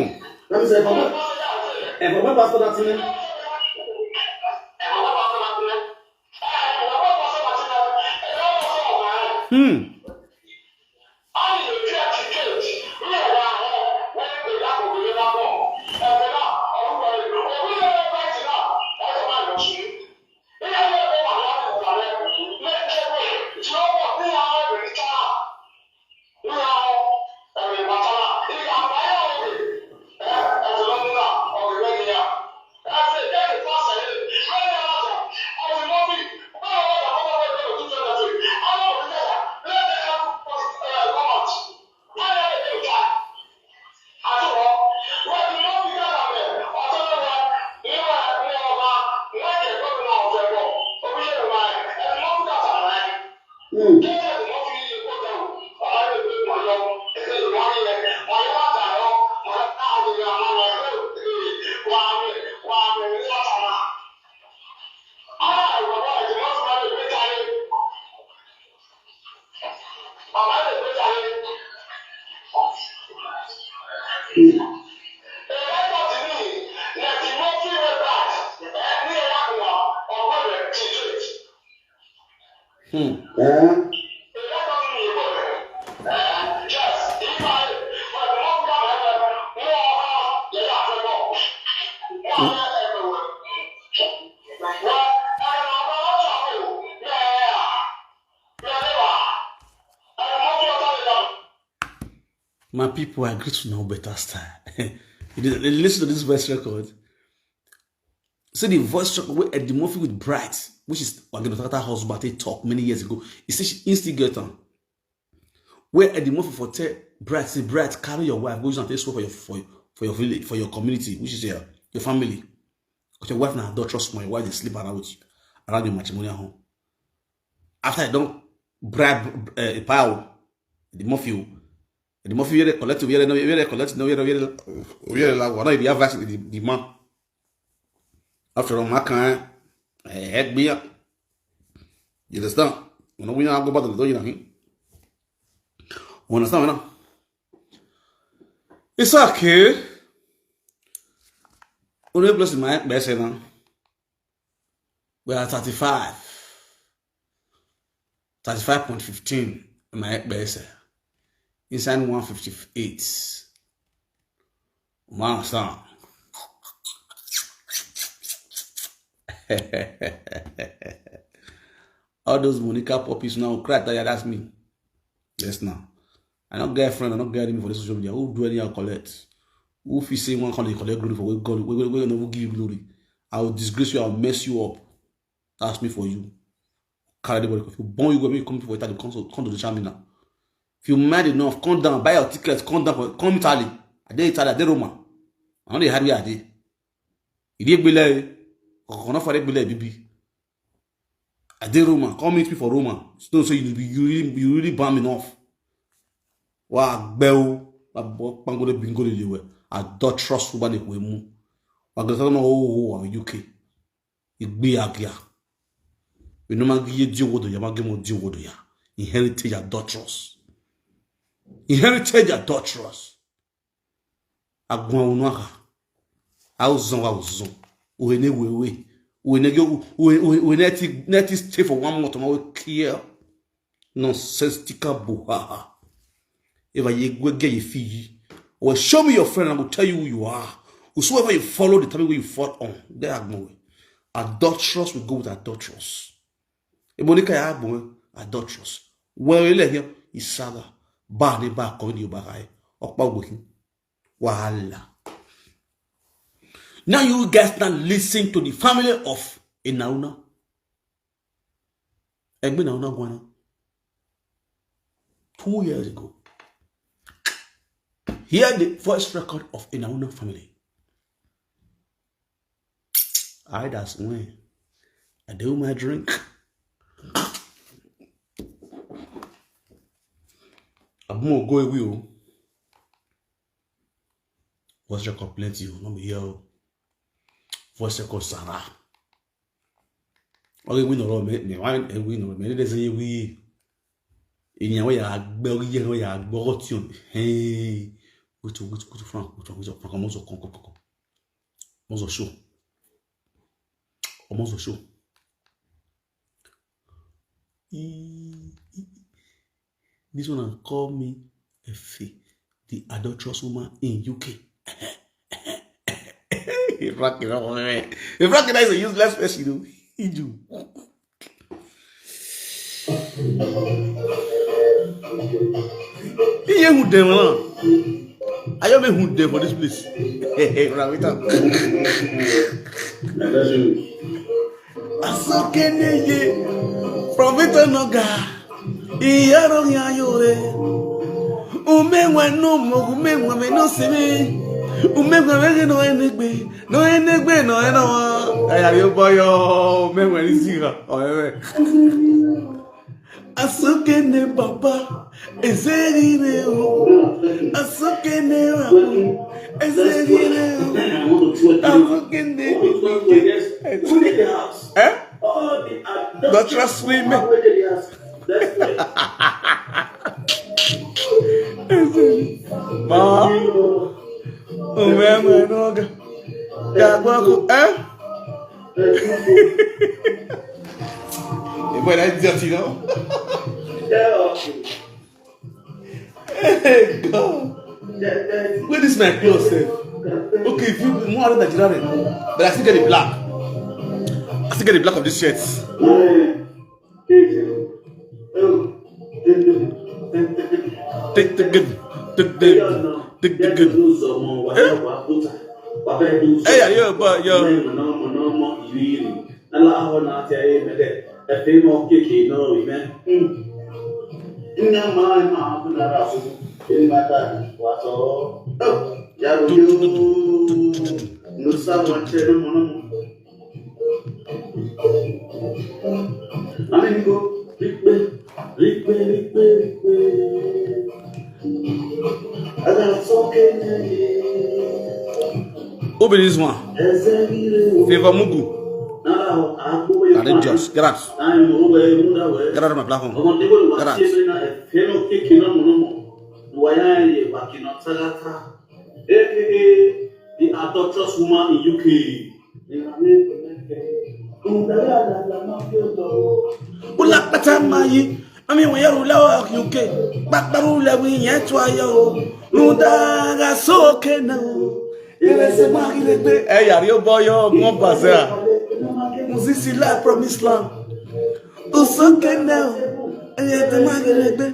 Let me say, if I went, if I went pastor that thing, hmm. Hmm. Eh? My people, I greet you now better style. You dey listen to this voice record. See the voice record where Eddie Murphy with Bright, which is Wagner Tata husband, they talk many years ago. You see, she still get on. Where Eddie Murphy for tell Bright, say, "Bright, carry your wife, go use and take swear for your, for, for your village, for your community, which is your, your family. Because your wife now don't trust my wife, they sleep around with you." around the matrimonial home. After I don bribe uh, Epa o, Eddie Murphy o, Eddie Murphy where they collect, where they no, where they collect, no, where they, where they, where they like, one of the advice the, the man. After all, my kind, eh, head me up. You understand? When we now go back to the door, you know, hmm? You understand now? It's okay. Only place in my best now. We are thirty-five. Thirty-five point fifteen in my best. Inside one fifty-eight. One sound. All those Monica puppies now cry tire, that's me. Yes now. I don't get friend, I don't get enemy for this social media. Who do anyhow collect? Who fit say one call you collect glory for where God, where, where, where no give you glory? I will disgrace you, I will mess you up. That's me for you. Carry the body. If you born you go, make you come for Italy, come to, come to the channel now. If you mad enough, come down, buy your tickets, come down, for, come Italy. I dey Italy, I dey Roma. I no dey hide where I dey. You dey Gbele, eh? Kokono for dey Gbele, baby. I dey Roma. Come meet me for Roma. Still say you be you really you really bam enough. Wa gbẹ o, wa bọ pangolo bingo le le we. Adulterous woman le we mu. Wa gbẹ sọ ma o o wa U K. Igbe agia. We no ma giye di wodo ya ma gemo di wodo ya. Inherited adulterous. Inherited adulterous. Agun awonu aka. Auzon wa uzon. Uwe ne wewe. Uwe ne ge uwe uwe uwe ne ti ne ti stay for one month ma we kill. Nonsensical buhaha. If I ye go get you fee. Well, show me your friend, I will tell you who you are. Whosoever you follow, the time where you fought on. There are no way. Adulterous will go with adulterous. Ebo ni kaya agbo adulterous. Well, you let here is saga. Ba ni ba ko ni ba kai. Okpa wo hin. Wahala. Now you guys now listen to the family of Enauna. Egbe Enauna Gwana. Two years ago. Hear the voice record of Enauna family. I that's when I do my drink. Abumo go away o. Voice record plenty o, no be here o. Voice record Sarah. Oge wi nọrọ me me wa ewi nọrọ me de se wi. Iyan we ya gbe oge ye we ya gbe ogo ti o. Hey. Wait, wait, wait, Frank, wait, wait, Frank, mo so kon kon kon. Mo so show. Mo so show. This one call me Efe, the adulterous woman in U K. Frank, you know, man. Frank is a useless person, you know. Iju. Iye who dem now? I don't know who dem for this place. Ravita. Asokene ye. From Vita Noga. Iyaro ya yore. Ume wa no mo, ume wa me no simi. Ume wa me no enegbe. No enegbe, no eno. Aya yo boyo. Ume wa ni siga. Oye. Asokene baba, ezerire o. Asokene baba, ezerire o. Asokene. Eh? Don't trust me, man. Ma, umeme noga. Ya kwako, eh? The boy that dirty, you know? Hey, God. Where this my clothes, sef? Okay, if you more than Nigerian, but I still get the black. I still get the black of this shirt. Take the good, take the, take the good. Eh? Hey, yo, but yo. Nala ahụ na-atị anyị emede efe ime ọkụkọ ime ime. Nne mma anyị ma ahụ nara asụ ịmata watọ. Ya bụ yo. Nusa mwache numu numu. Amigo, rikpe, rikpe, rikpe, rikpe. Ada soke ne. Who be this one? Favor Mugu. Are they just? Get out. Get out of my platform. Get out. A K A the adulterous woman in U K. Ula kpata mayi, ami wa yaru la wa U K. Bakbaru la wi yan twa yo. Nuda ga soke na. Ire se ma gile gbe. E yari o boyo mo bazea. Musisi la promise land. Usoke na. E ye te ma gile gbe.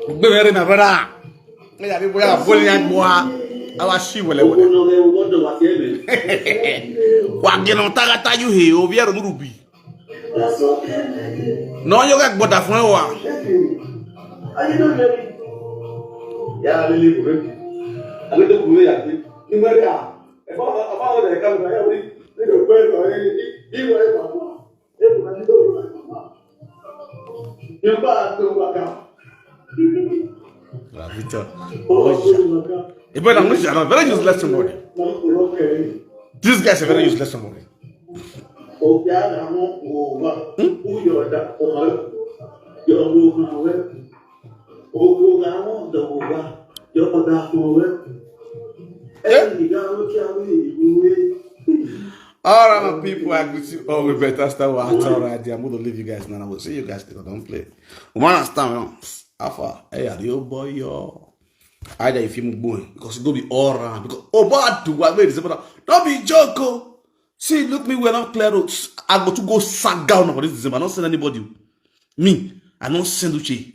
Gbẹ̀rẹ̀ na brother. Ẹ yà bí bóyá bóyá ya gbọ́ a. Àwa ṣì wẹ̀lẹ̀ wẹ̀lẹ̀. Wà gẹ̀nà tagata yóò he o bí ẹ̀rọ múrù bì. Nà ọ́ yóò kẹ́ gbọ́dà fún ẹ wà. Yàrá líle kò rẹ̀. Àbí tó kù ló yà pé. Ní mẹ́rin à. Ẹ̀fọ́ àwọn ọ̀dà ẹ̀ka mi bá yà wí. Nínú pé ẹ̀rọ ẹ̀ ní ìwé ẹ̀ bá wà. Victor. Hey, brother, I'm not very useless somebody. This guy is a very useless somebody. Hmm? Eh? All right, my people, I greet you all with better style. All right, I'm going to leave you guys now. I will see you guys later. Don't play. Woman, understand, no? How far? Hey, are you boy, yo? Either if you going because it go be all around because oh, but do what wait is don't be joke. Oh. See, look me, we're not clear roads. I go to go sat down for this December. I don't send anybody. Me, I don't send Uche.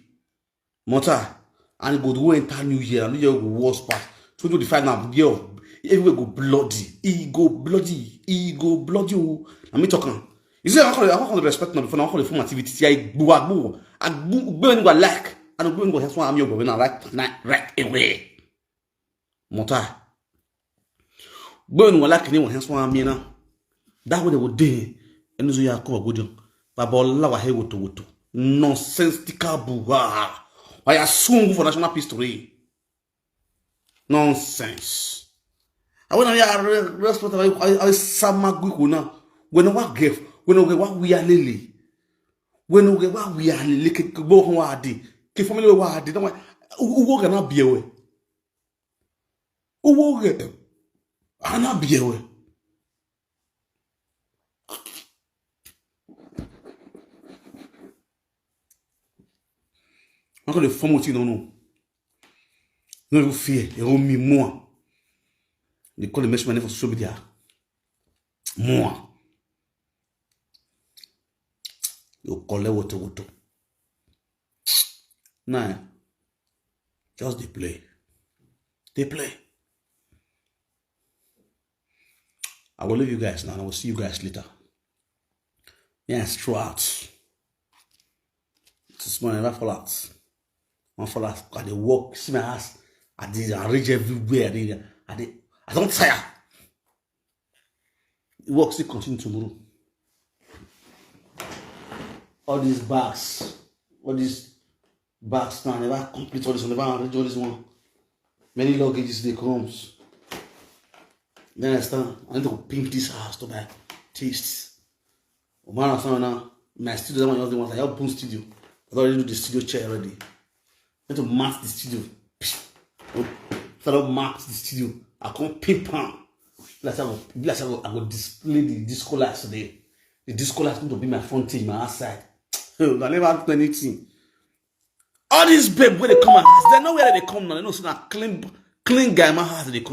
Mota, and go do enter New Year, and New Year go worse pass. twenty twenty-five now, year of everywhere go bloody, e go bloody, e go bloody. Oh, na me talk am. You see, I wan call, I wan call respect now before I wan call the form activity. I go, I go, I go, go anywhere like, I go, go, that's why I'm your boy now, right, right, right away. Mota. Gbẹ̀rù wà lákìní wọ̀nyẹn sọ àmì náà. That way they go dey. Ẹni sọ yà kọ́ ọ̀gbọ́dọ̀. Bàbá ọlá wà hẹ́ wòtòwòtò. Nonsensical buha. Wàyà sungu for national history. Nonsense. Àwọn náà yà respect àwọn àwọn sàmàgùkù náà. Wẹ̀nà wà gẹ̀f. Wẹ̀nà wà wíyà lélẹ̀. Wẹ̀nà wà wíyà lélẹ̀ kí gbọ́ kan wà á di. Kí family wà á di. Náà wà owó kan náà bí ẹ̀wẹ̀. Owó rẹ̀ á náà bí ẹ̀wẹ̀. Wọ́n kàn lè fọ́n mọ́tì náà nù. No even fear. Ẹ̀rọ mi mọ́ à. They call the message man for social media. Mọ́ à. Yóò kọ́ lẹ́wọ̀tọ̀wọ̀tọ̀. Nah, just dey play. Dey play. I will leave you guys now. I will see you guys later. Yeah, it's true out. This morning, I fall out. I fall out. I dey work. See my ass. I dey arrange everywhere. I dey, I dey, I don't tire. The work still continue tomorrow. All these bags, all these bags now, I never complete all this one, never arrange all this one. Many luggages they comes. You understand? I need to pimp this house to my taste. Oman now, my studio, that one, the ones I help boom studio. I already do the studio chair already. Need to mask the studio. If I don't mask the studio, I can't pimp am. Be like I go, be like I go, I go display the disco lights today. The disco lights need to be my front page, my outside. I never do anything. All these babe where they come and they know where they come now. They know so now clean, clean guy my house they come.